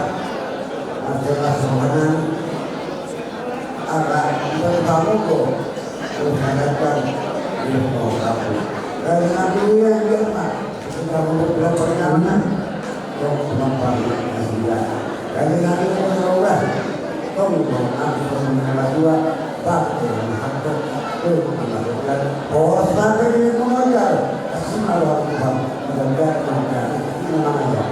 Masalah sohanan, agak, bukan kamu kok. Terus mengatakan, dia mau kamu. Dari nami yang dia, Pak. Kita mau berapa nyaman? Tong mampang na hia. Kali nami na maulah. Tong tong aku tong na dua. Bak tong na hak tong. Tong na hak tong. Pos na tadi mengajar. Asal aku bang. Mengajar mengajar. Ini namanya.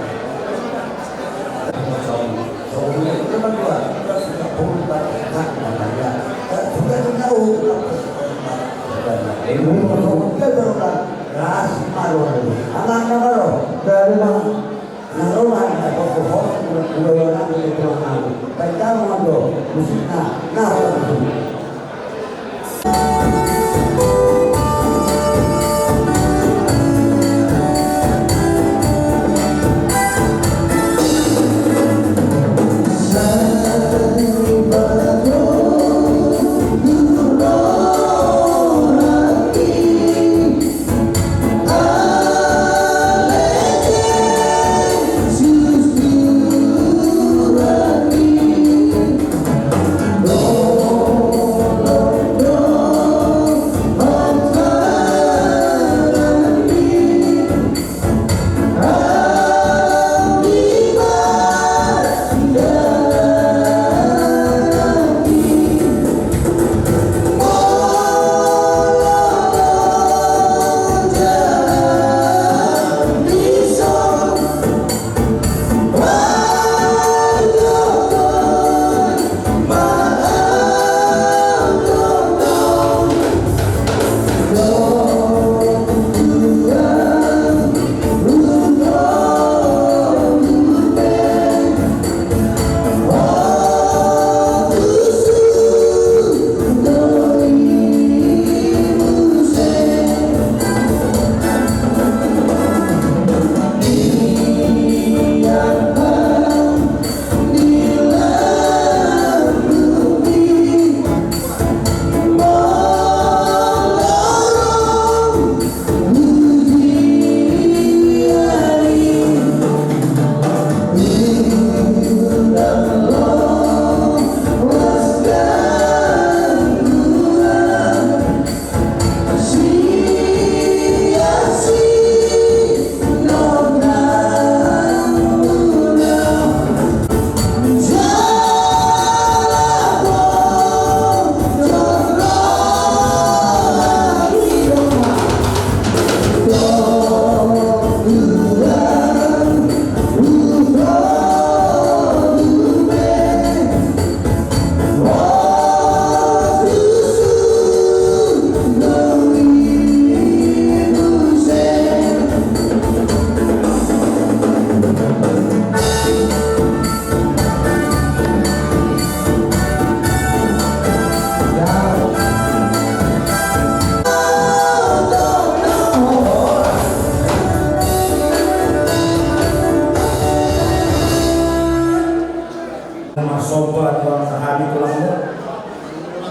Marsomba tu angka hami tulangmu.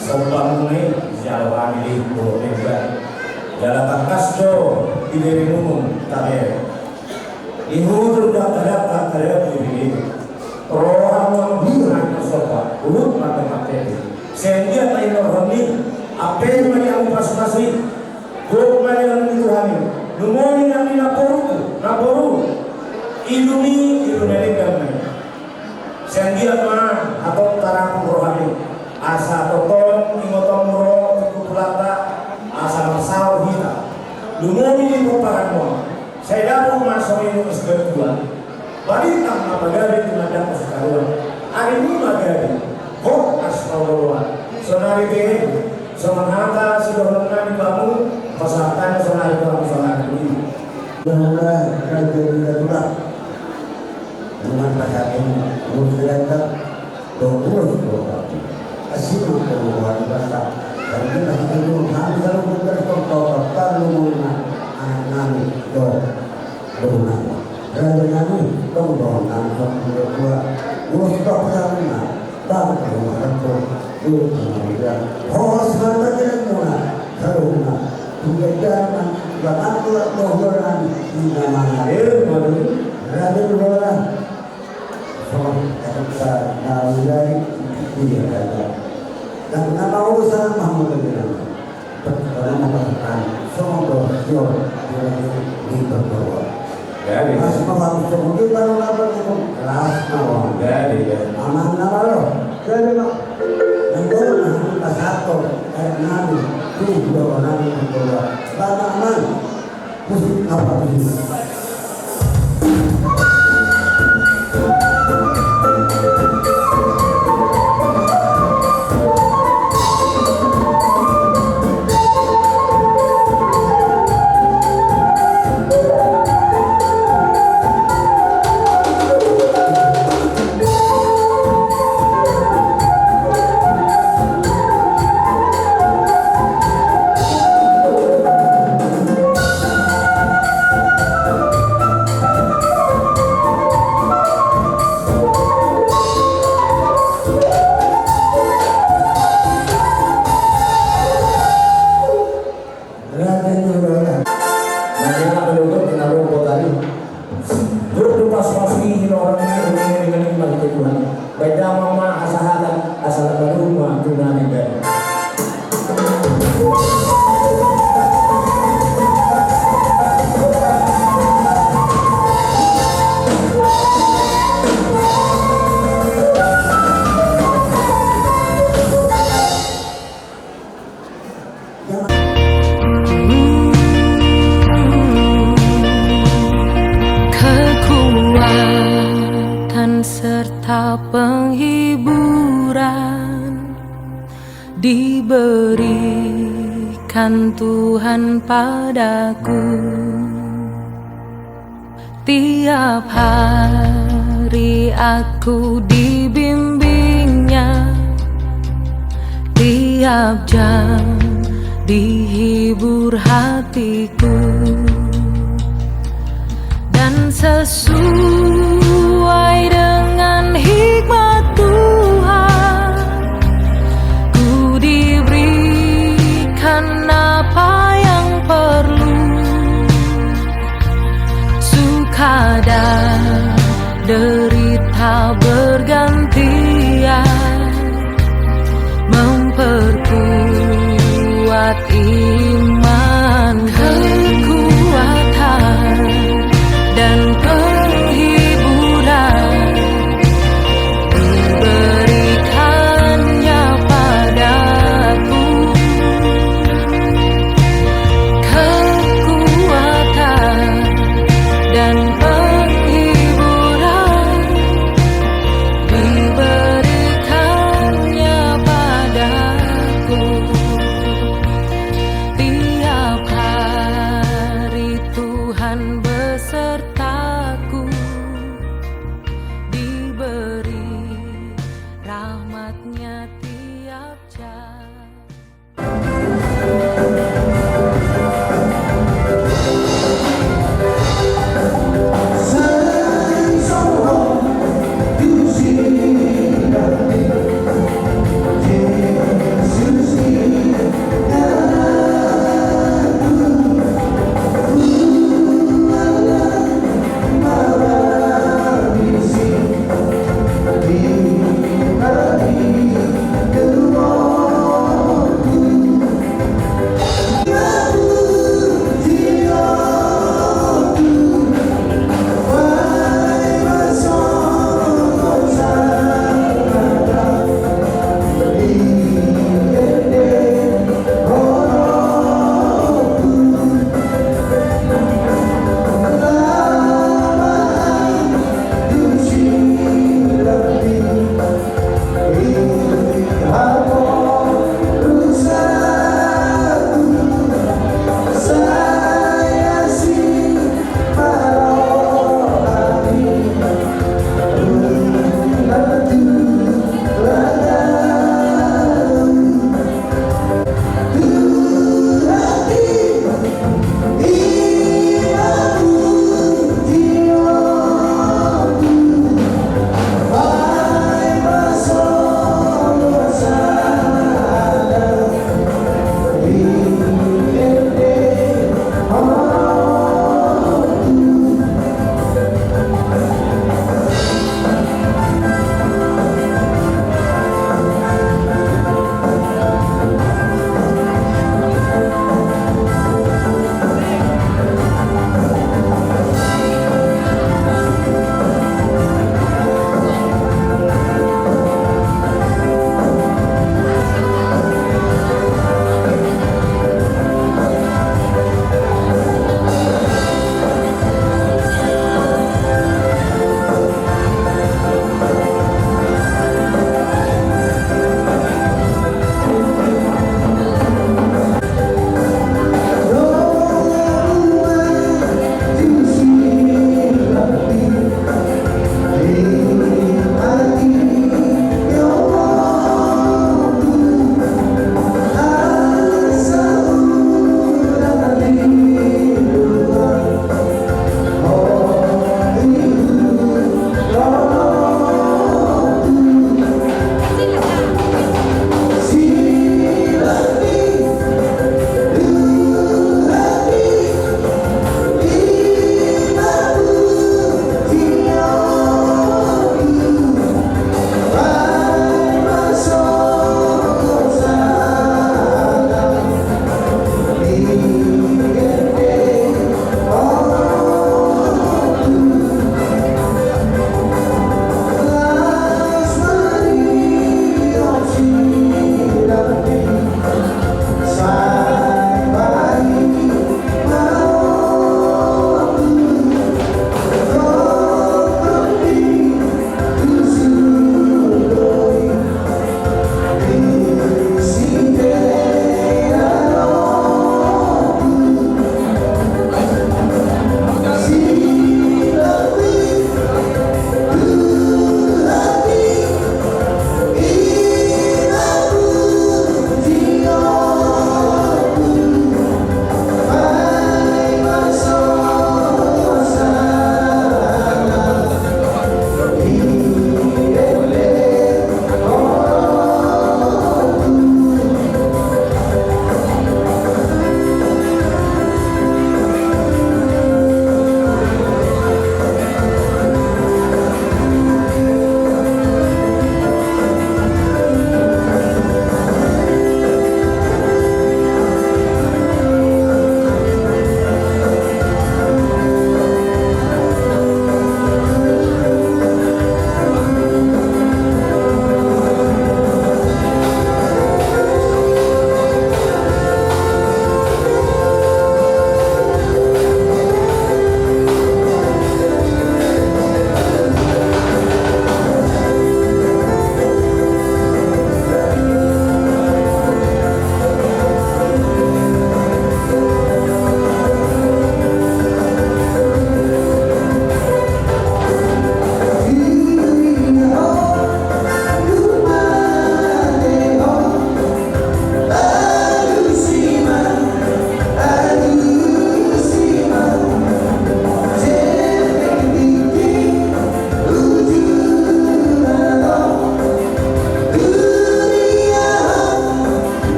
Somba muna i jalo hami di Pulo Pemba. Jala tangkas do di berengunmu tabere. Di huhut do angka dangka angka dangka di bibir. Roha muna hami marsomba. Huhut mate mate. Sehingga na inorhon ni ape ma di hamu pasupasu i. Gok ma di hamu di Tuhan i. Numoni nami na boru, na boru. Ilumi, ilumi na denggan ma i. Sai anggiat ma hatop tarang rohami, asa tongtong ingotonmu ro tu hulahulanta, asa marsaor hita. Lumobi di pomparanmu on, sai dapot ma songon i nunga siganup dua. Balintang ma pagabe tumandangkon sitaruan. Arimu ma gabe, hot asa oloan. Sonari pe, songon hata sidohononnami tu hamu, pasahat hami sonari tu hamu sonari. Jala raja di darurat. Dengan pasahat umur sedantak, dua puluh dua tahun. Asing untuk membuat bangsa. Dan kita hidup, kami selalu berterus kepada Tuhan, anak-anak, doa. Raja nami, tong dohot nami, tong dua, dua stok nami na, bang, tong dua, dua, dua, hos, mantap, jalan muna, saluhutna, tinggal jalan, bapak, dua, dua, dua, nami, ina, mana, eh, mana, raja, dua, so, kita, na, mulai, iya, raja. Dan kenapa urusan, mahmud, raja, nami? Pertama mengatakan, songon do sio, di pertolongan. Jadi. Pas melakukan songon di baru lapor itu, keras mawon. Jadi, ya. Aman na malo. Jadi, Mak. Yang baru nah, pas satu, kayak nami, tuh, udah nami pertolongan. Bapak aman. Musik apa tuh? Raja ni Ulona. Nah, dia nak menutup, kita rumput tadi. Grup Dupas Pasi ini orang ini, ini, ini, ini, mari ke Tuhan. Baik, damang ma, asa halak, asa halak baru ma, tuna ni, dan. Kekuatan serta penghiburan diberikan Tuhan padaku. Tiap hari aku dibimbing-Nya, tiap jam dihibur hatiku. Dan sesuai dengan hikmat Tuhan, ku diberikan apa yang perlu. Suka dan derita bergantian, memperkuat iman, kekuatan, dan penghiburan diberikan-Nya padaku. Kekuatan dan penghiburan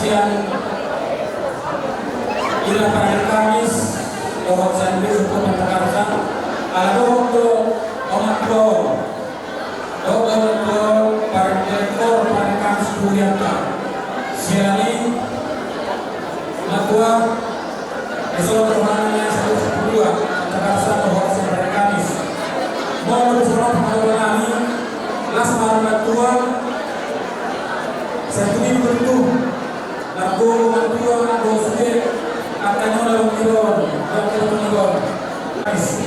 Sian Ira Parade Kamis dohot Sian Minggu Pantakarsa, ala dohot do omak tuaon dohot omak tuaon Parade Kor Parade Kamis Durianta. Sian i matua Isor Rohana Sian Minggu Pantakarsa dohot Sian Parade Kamis. Molo di sana pengalaman kami las malam matua. Satu minggu itu Lagu mantua lagu sude. Angka nona lagu iron. Lagu iron. Nice.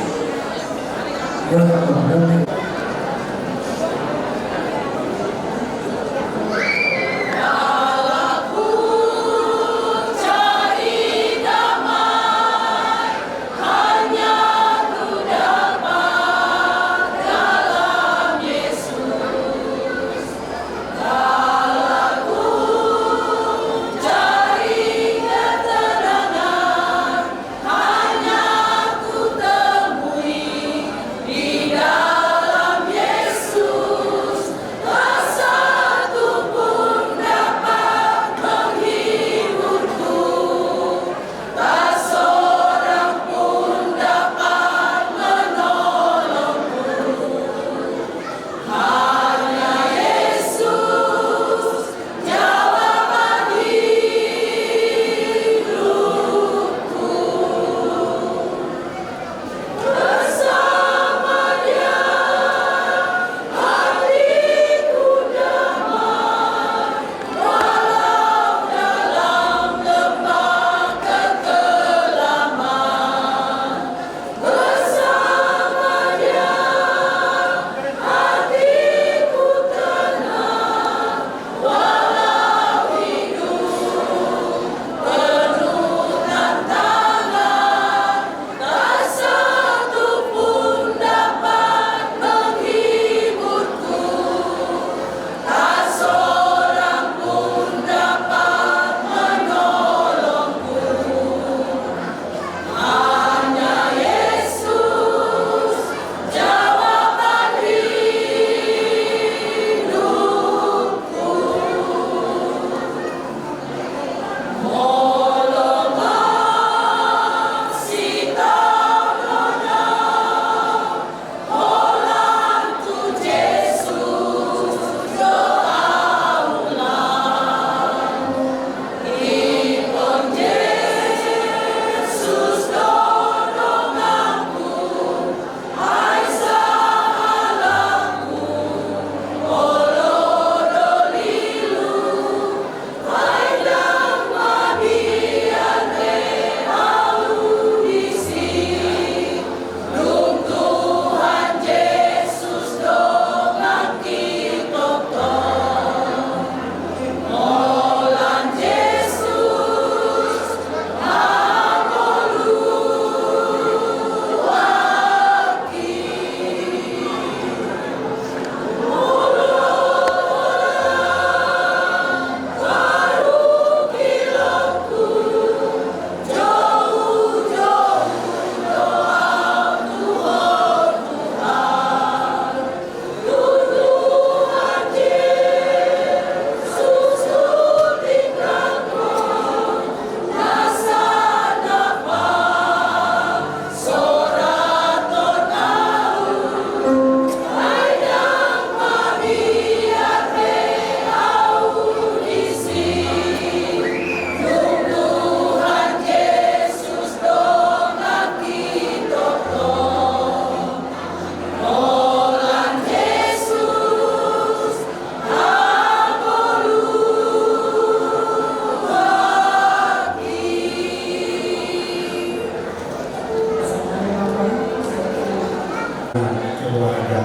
Keluarga.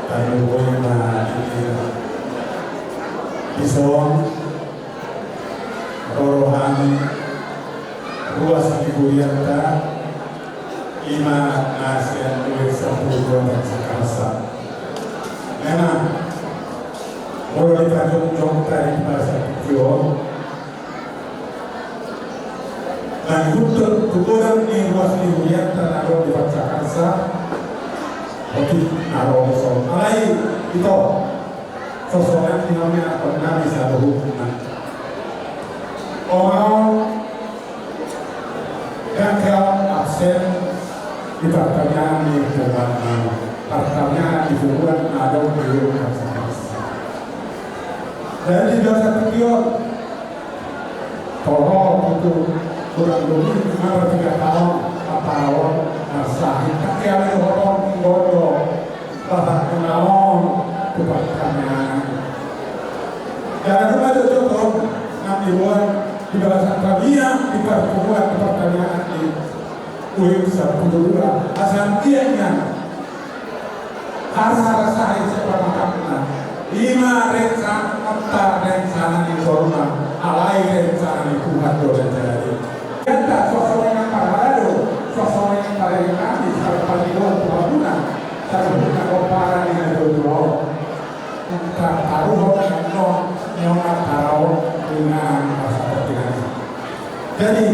Tadi poin na di, di son. Rohani ruas ni hurianta, ima na sian Minggu Sampulu dua Pantakarsa. Memang molo dipajongjong tadi di masa tujuh, na dihuthon tu godang ni ruas ni hurianta na ro di Pantakarsa. Oke, na ro so alai ito. Sosongan ni nami anak nami saluhutna. Tongon, gagal absen di partangiangan ni punguan, partangiangan di punguan na adong di Uluk Karsana. Jadi di bagasan tingki on, toho, itu kurang lebih lima atau tiga tahun, empat tahun, marsahit, tapi ada orang bodoh. Pasahat na on tu partangiangan. Jangan lupa jotjot on, nang dibuat di bagasan tangiang, di parpunguan, di partangiangan di Uluk sampulu dua. Asa dia nian. Hara-hara sahit sepamakna. Ima rencana, rencana ni Tuhan, alai rencana ni Tuhan do rencana ni. Ganta suasana yang parhado, suasana yang parhado kami, seperti Tuhan Tuhan. Saruhutna pomparan ni na dua-dua on. Taruhon annon, nyonat tarao, dengan pasaportingan. Jadi,